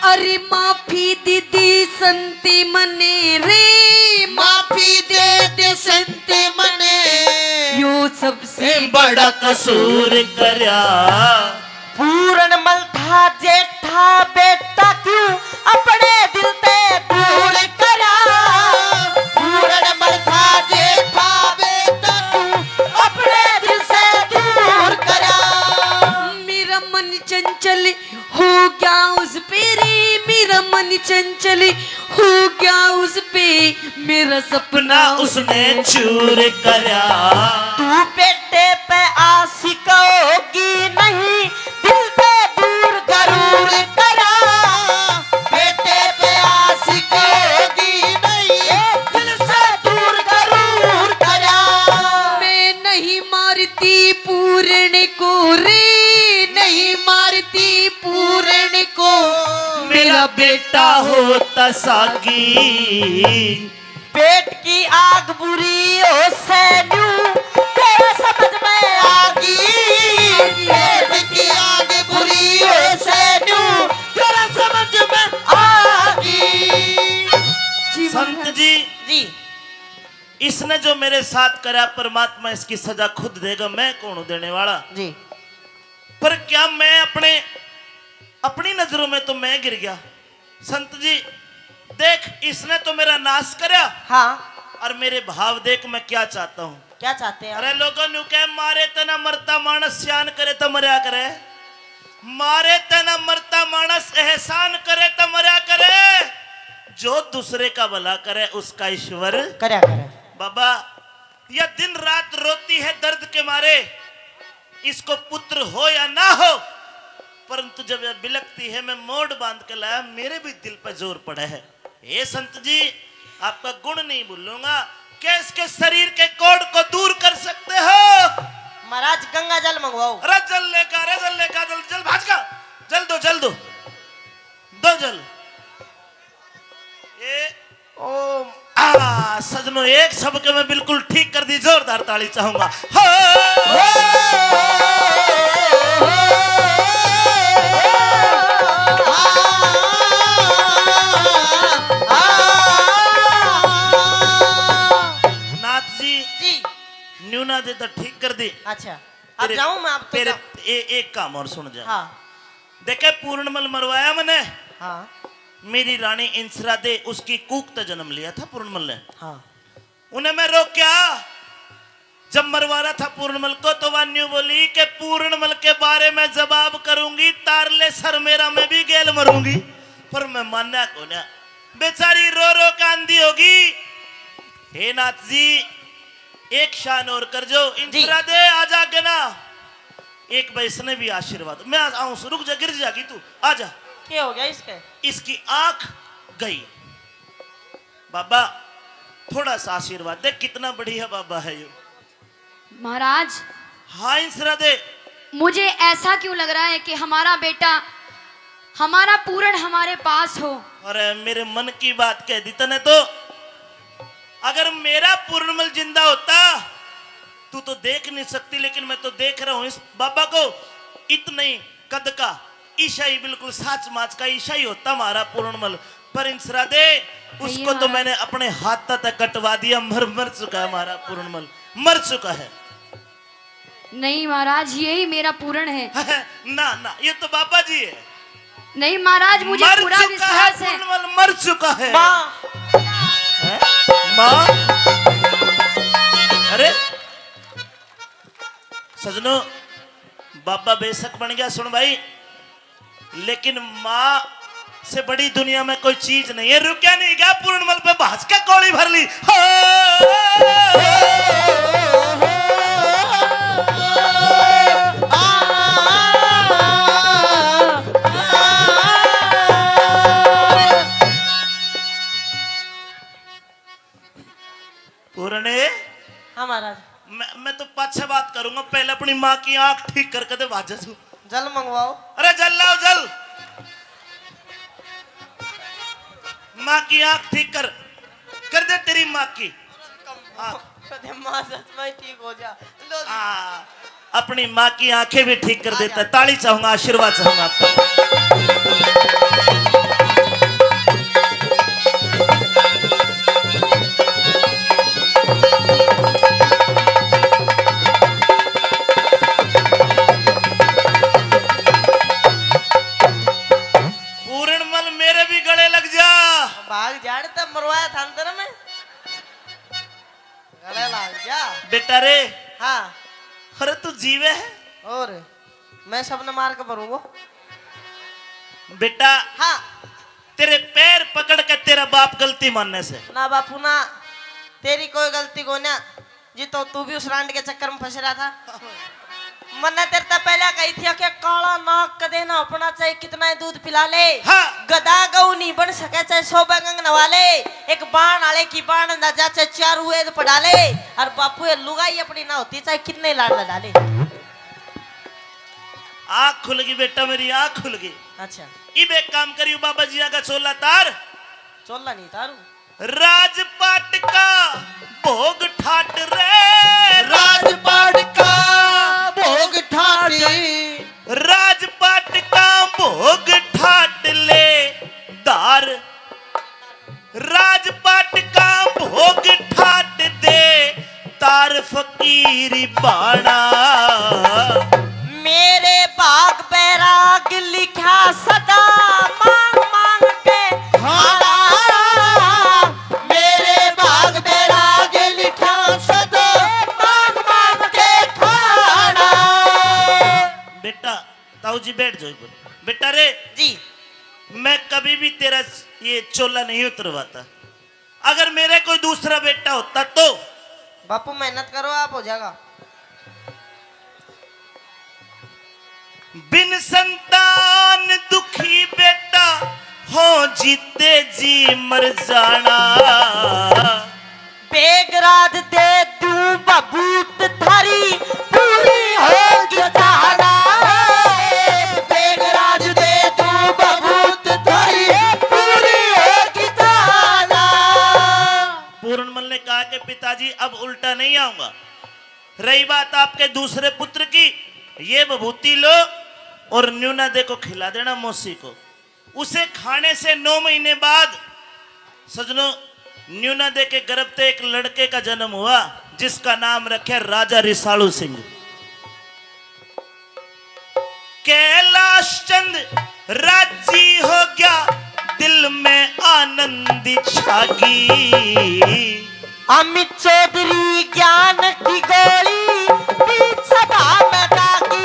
अरे माफी दे दे संती मने रे, माफी दे दे संती मने। यो सबसे बड़ा कसूर करया। पूरण मल था जेठा बेटा क्यों अपने दिल ते दूर करया। पूरण मल था जेठा बेटा क्यों अपने दिल से दूर करया। मेरा मन चंचल हो गया उस पे रे, मेरा मन चंचल हो गया उस पे, मेरा सपना उसने चूर करया। तू बेटे पे आशिक होगी नहीं, दिल पे दूर गरूर करा। बेटे पे आशिक होगी नहीं, दिल से दूर गरूर करा। मैं नहीं मारती पूरण को रे, नहीं मारती पूरण को, मेरा बेटा होता सागी। पेट की आग बुरी हो सैनू, तेरा समझ में आगी। पेट की आग बुरी हो सैनू, तेरा समझ में आगी। जी संत महाराज। जी, जी। इसने जो मेरे साथ करा, परमात्मा इसकी सजा खुद देगा, मैं कौन हूँ देने वाला? जी। पर क्या मैं अपने, अपनी नजरों में तो मैं गिर गया? संत जी, देख, इसने तो मेरा नाश करया। हाँ। और मेरे भाव देख, मैं क्या चाहता हूँ। क्या चाहते हैं आप? अरे लोगों, न्यू कह, मारे तना मरता मानस, स्यान करे तो मरया करे। मारे तना मरता मानस, एहसान करे तो मरया करे। जो दूसरे का भला करे, उसका ईश्वर करया करे। बाबा, यह दिन रात रोती है दर्द के मारे, इसको पुत्र हो या ना हो, परंतु जब यह बिलखती है, मैं मोड़ बांध के लाया, मेरे भी दिल पर जोर पड़ा है। हे संत जी, आपका गुण नहीं भूलूंगा। क्या इसके शरीर के कोढ़ को दूर कर सकते हो? महाराज, गंगा जल मंगवाओ। अरे जल लेकर, अरे जल लेकर, जल, जल भाज का, जल दो, जल दो, दो जल। ए, ओम। आ, सजनों, एक सबके में बिल्कुल ठीक कर दी, जोरदार ताली चाहूंगा। हो। नाथ जी, जी। न्यू ना दे तो ठीक कर दी। अच्छा, अब तेरे, जाऊं मैं, अब तो तेरे जाऊं। ए-, एक काम और सुन जा। हाँ। देखे, पूर्णमल मरवाया मैंने। हाँ। मेरी रानी इंसरा दे, उसकी कूख ते जन्म लिया था पूर्णमल ने। हाँ। उन्हें मैं रोक्या, जब मरवा रहा था पूर्णमल को, तो वह न्यू बोली कि पूर्णमल के बारे में जवाब करूंगी, तारले सर मेरा, मैं भी गेल मरूंगी। पर मैं मान्या कोन्या, बेचारी रो रो के आंधी होगी। हे नाथ जी, एक शान और कर जो, जी। इंसरा दे, आ जा के ना। एक बार इसने भी आशीर्वाद, मैं आ-, आऊं, रुक जा, गिर जागी तू, आ जा। क्या हो गया इसके? इसकी आंख गई। बाबा, थोड़ा सा आशीर्वाद दे, कितना बढ़िया बाबा है यो। महाराज। हाँ, इंसरा दे। मुझे ऐसा क्यों लग रहा है कि हमारा बेटा, हमारा पूरण हमारे पास हो? अरे, मेरे मन की बात कह दी तने तो। अगर मेरा पूर्णमल जिंदा होता, तू तो देख नहीं सकती, लेकिन मैं तो देख रहा हूं इस बाबा को। इतने ही कद का ईसाई, बिल्कुल साच माच का ईसाई होता हमारा पूर्णमल। पर इंसरा दे, उसको तो मैंने अपने हाथ तक कटवा दिया, मर, मर चुका है हमारा पूर्णमल, मर चुका है। नहीं महाराज, यही मेरा पूरण है। ना, ना, ये तो बाबा जी है। नहीं महाराज, मुझे पूरा विश्वास है। मर चुका है। माँ। हैं? माँ? अरे सजनों, बाबा बेशक बन गया, सुन भाई, लेकिन माँ से बड़ी दुनिया में कोई चीज नहीं है। रुक्या नहीं गया, पूर्णमल पे भाज के गोली भर ली। हो। दूंगा, पहले अपनी माँ की आंख ठीक करके दे, बाजे तू। जल मंगवाओ। अरे जल लाओ, जल। माँ की आंख ठीक कर, कर दे तेरी माँ की। हाँ। कदे माँ सच में ठीक हो जा। लो जी। हाँ, अपनी माँ की आंखें भी ठीक कर देता। ताली चाहूंगा, आशीर्वाद चाहूंगा आपका। पूरणमल, मेरे भी गले लग जा। भाग झाड़, तब मरवाया था अंदर में। गले लाग जा। बेटा रे। हाँ। अरे तू जीवे है? और मैं सबने मार के भरूंगा। बेटा। हाँ। तेरे पैर पकड़ के तेरा बाप गलती मानने से। ना बापू ना, तेरी कोई गलती को ना। जी तो तू भी उस रांड के चक्कर में फंस रहा था। मन्ने तेरे ते पहले कही थी कि काला नाग कदे ना अपना, चाहे कितना ही दूध पिला ले। हाँ। गधा गऊ नहीं बन सके, चाहे सौ बंगंग नवा ले। एक बाण आले की बाण ना जा, चाहे चार वेद पढ़ा ले। और बापू, ये लुगाई अपनी ना होती, चाहे कितने ही लाड लड़ा ले। आँख खुल गई बेटा मेरी, आँख खुल गई। अच्छा। इब एक काम करियो, बाबा जी का चोला तार। चोला नहीं तारू। राजपाट का भोग ठाट रे। राजपाट का भोग ठाट। राजपाट का भोग ठाट ले तार। राजपाट का भोग ठाट दे तार फकीरी बाणा। मेरे भाग बैराग लिखा सदा मांग मांग के खाना। मेरे भाग बैराग लिखा सदा मांग मांग के खाना। बेटा, ताऊ जी बैठ जाओ एक बार। बेटा रे जी। मैं कभी भी तेरा ये चोला नहीं उतरवाता। अगर मेरे कोई दूसरा बेटा होता तो? बापू मेहनत करो, आप हो जाएगा। बिन संतान दुखी बेटा हो जीते जी मर जाना। बेगराज दे दूं बबूत थारी पूरी होगी चाहना। बेगराज दे दूं बबूत थारी पूरी होगी चाहना। पूरणमल ने कहा कि पिताजी, अब उल्टा नहीं आऊंगा। रही बात आपके दूसरे पुत्र की, ये बबूती लो और न्यूना दे को खिला देना मौसी को। उसे खाने से नौ महीने बाद, सजनों, न्यूना दे के गर्भ से एक लड़के का जन्म हुआ, जिसका नाम रखे राजा रिसालू सिंह। कैलाश चंद राजी हो गया, दिल में आनंद छागी। अमित चौधरी ज्ञान की गोली बीच सभा में दागी।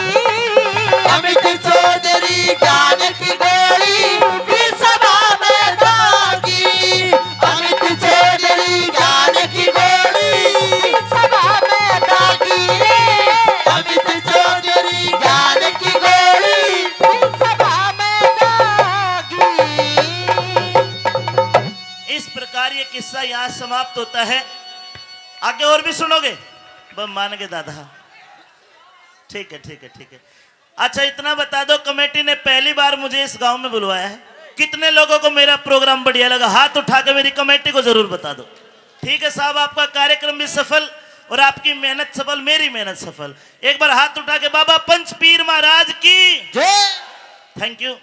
अमित चौधरी ज्ञान की गोली बीच सभा में दागी। अमित चौधरी ज्ञान की गोली बीच सभा में दागी रे। अमित चौधरी ज्ञान की गोली बीच सभा में दागी। इस प्रकार ये किस्सा यहाँ समाप्त होता है। आगे और भी सुनोगे? ब-, मान के दादा। ठीक है, ठीक है, ठीक है। अच्छा, इतना बता दो, कमेटी ने पहली बार मुझे इस गांव में बुलवाया है। कितने लोगों को मेरा प्रोग्राम बढ़िया लगा? हाथ उठा के मेरी कमेटी को जरूर बता दो। ठीक है साहब, आपका कार्यक्रम भी सफल और आपकी मेहनत सफल, मेरी मेहनत सफल। एक बार हाथ उठा के बाबा पंच पीर महाराज की जय। Thank you।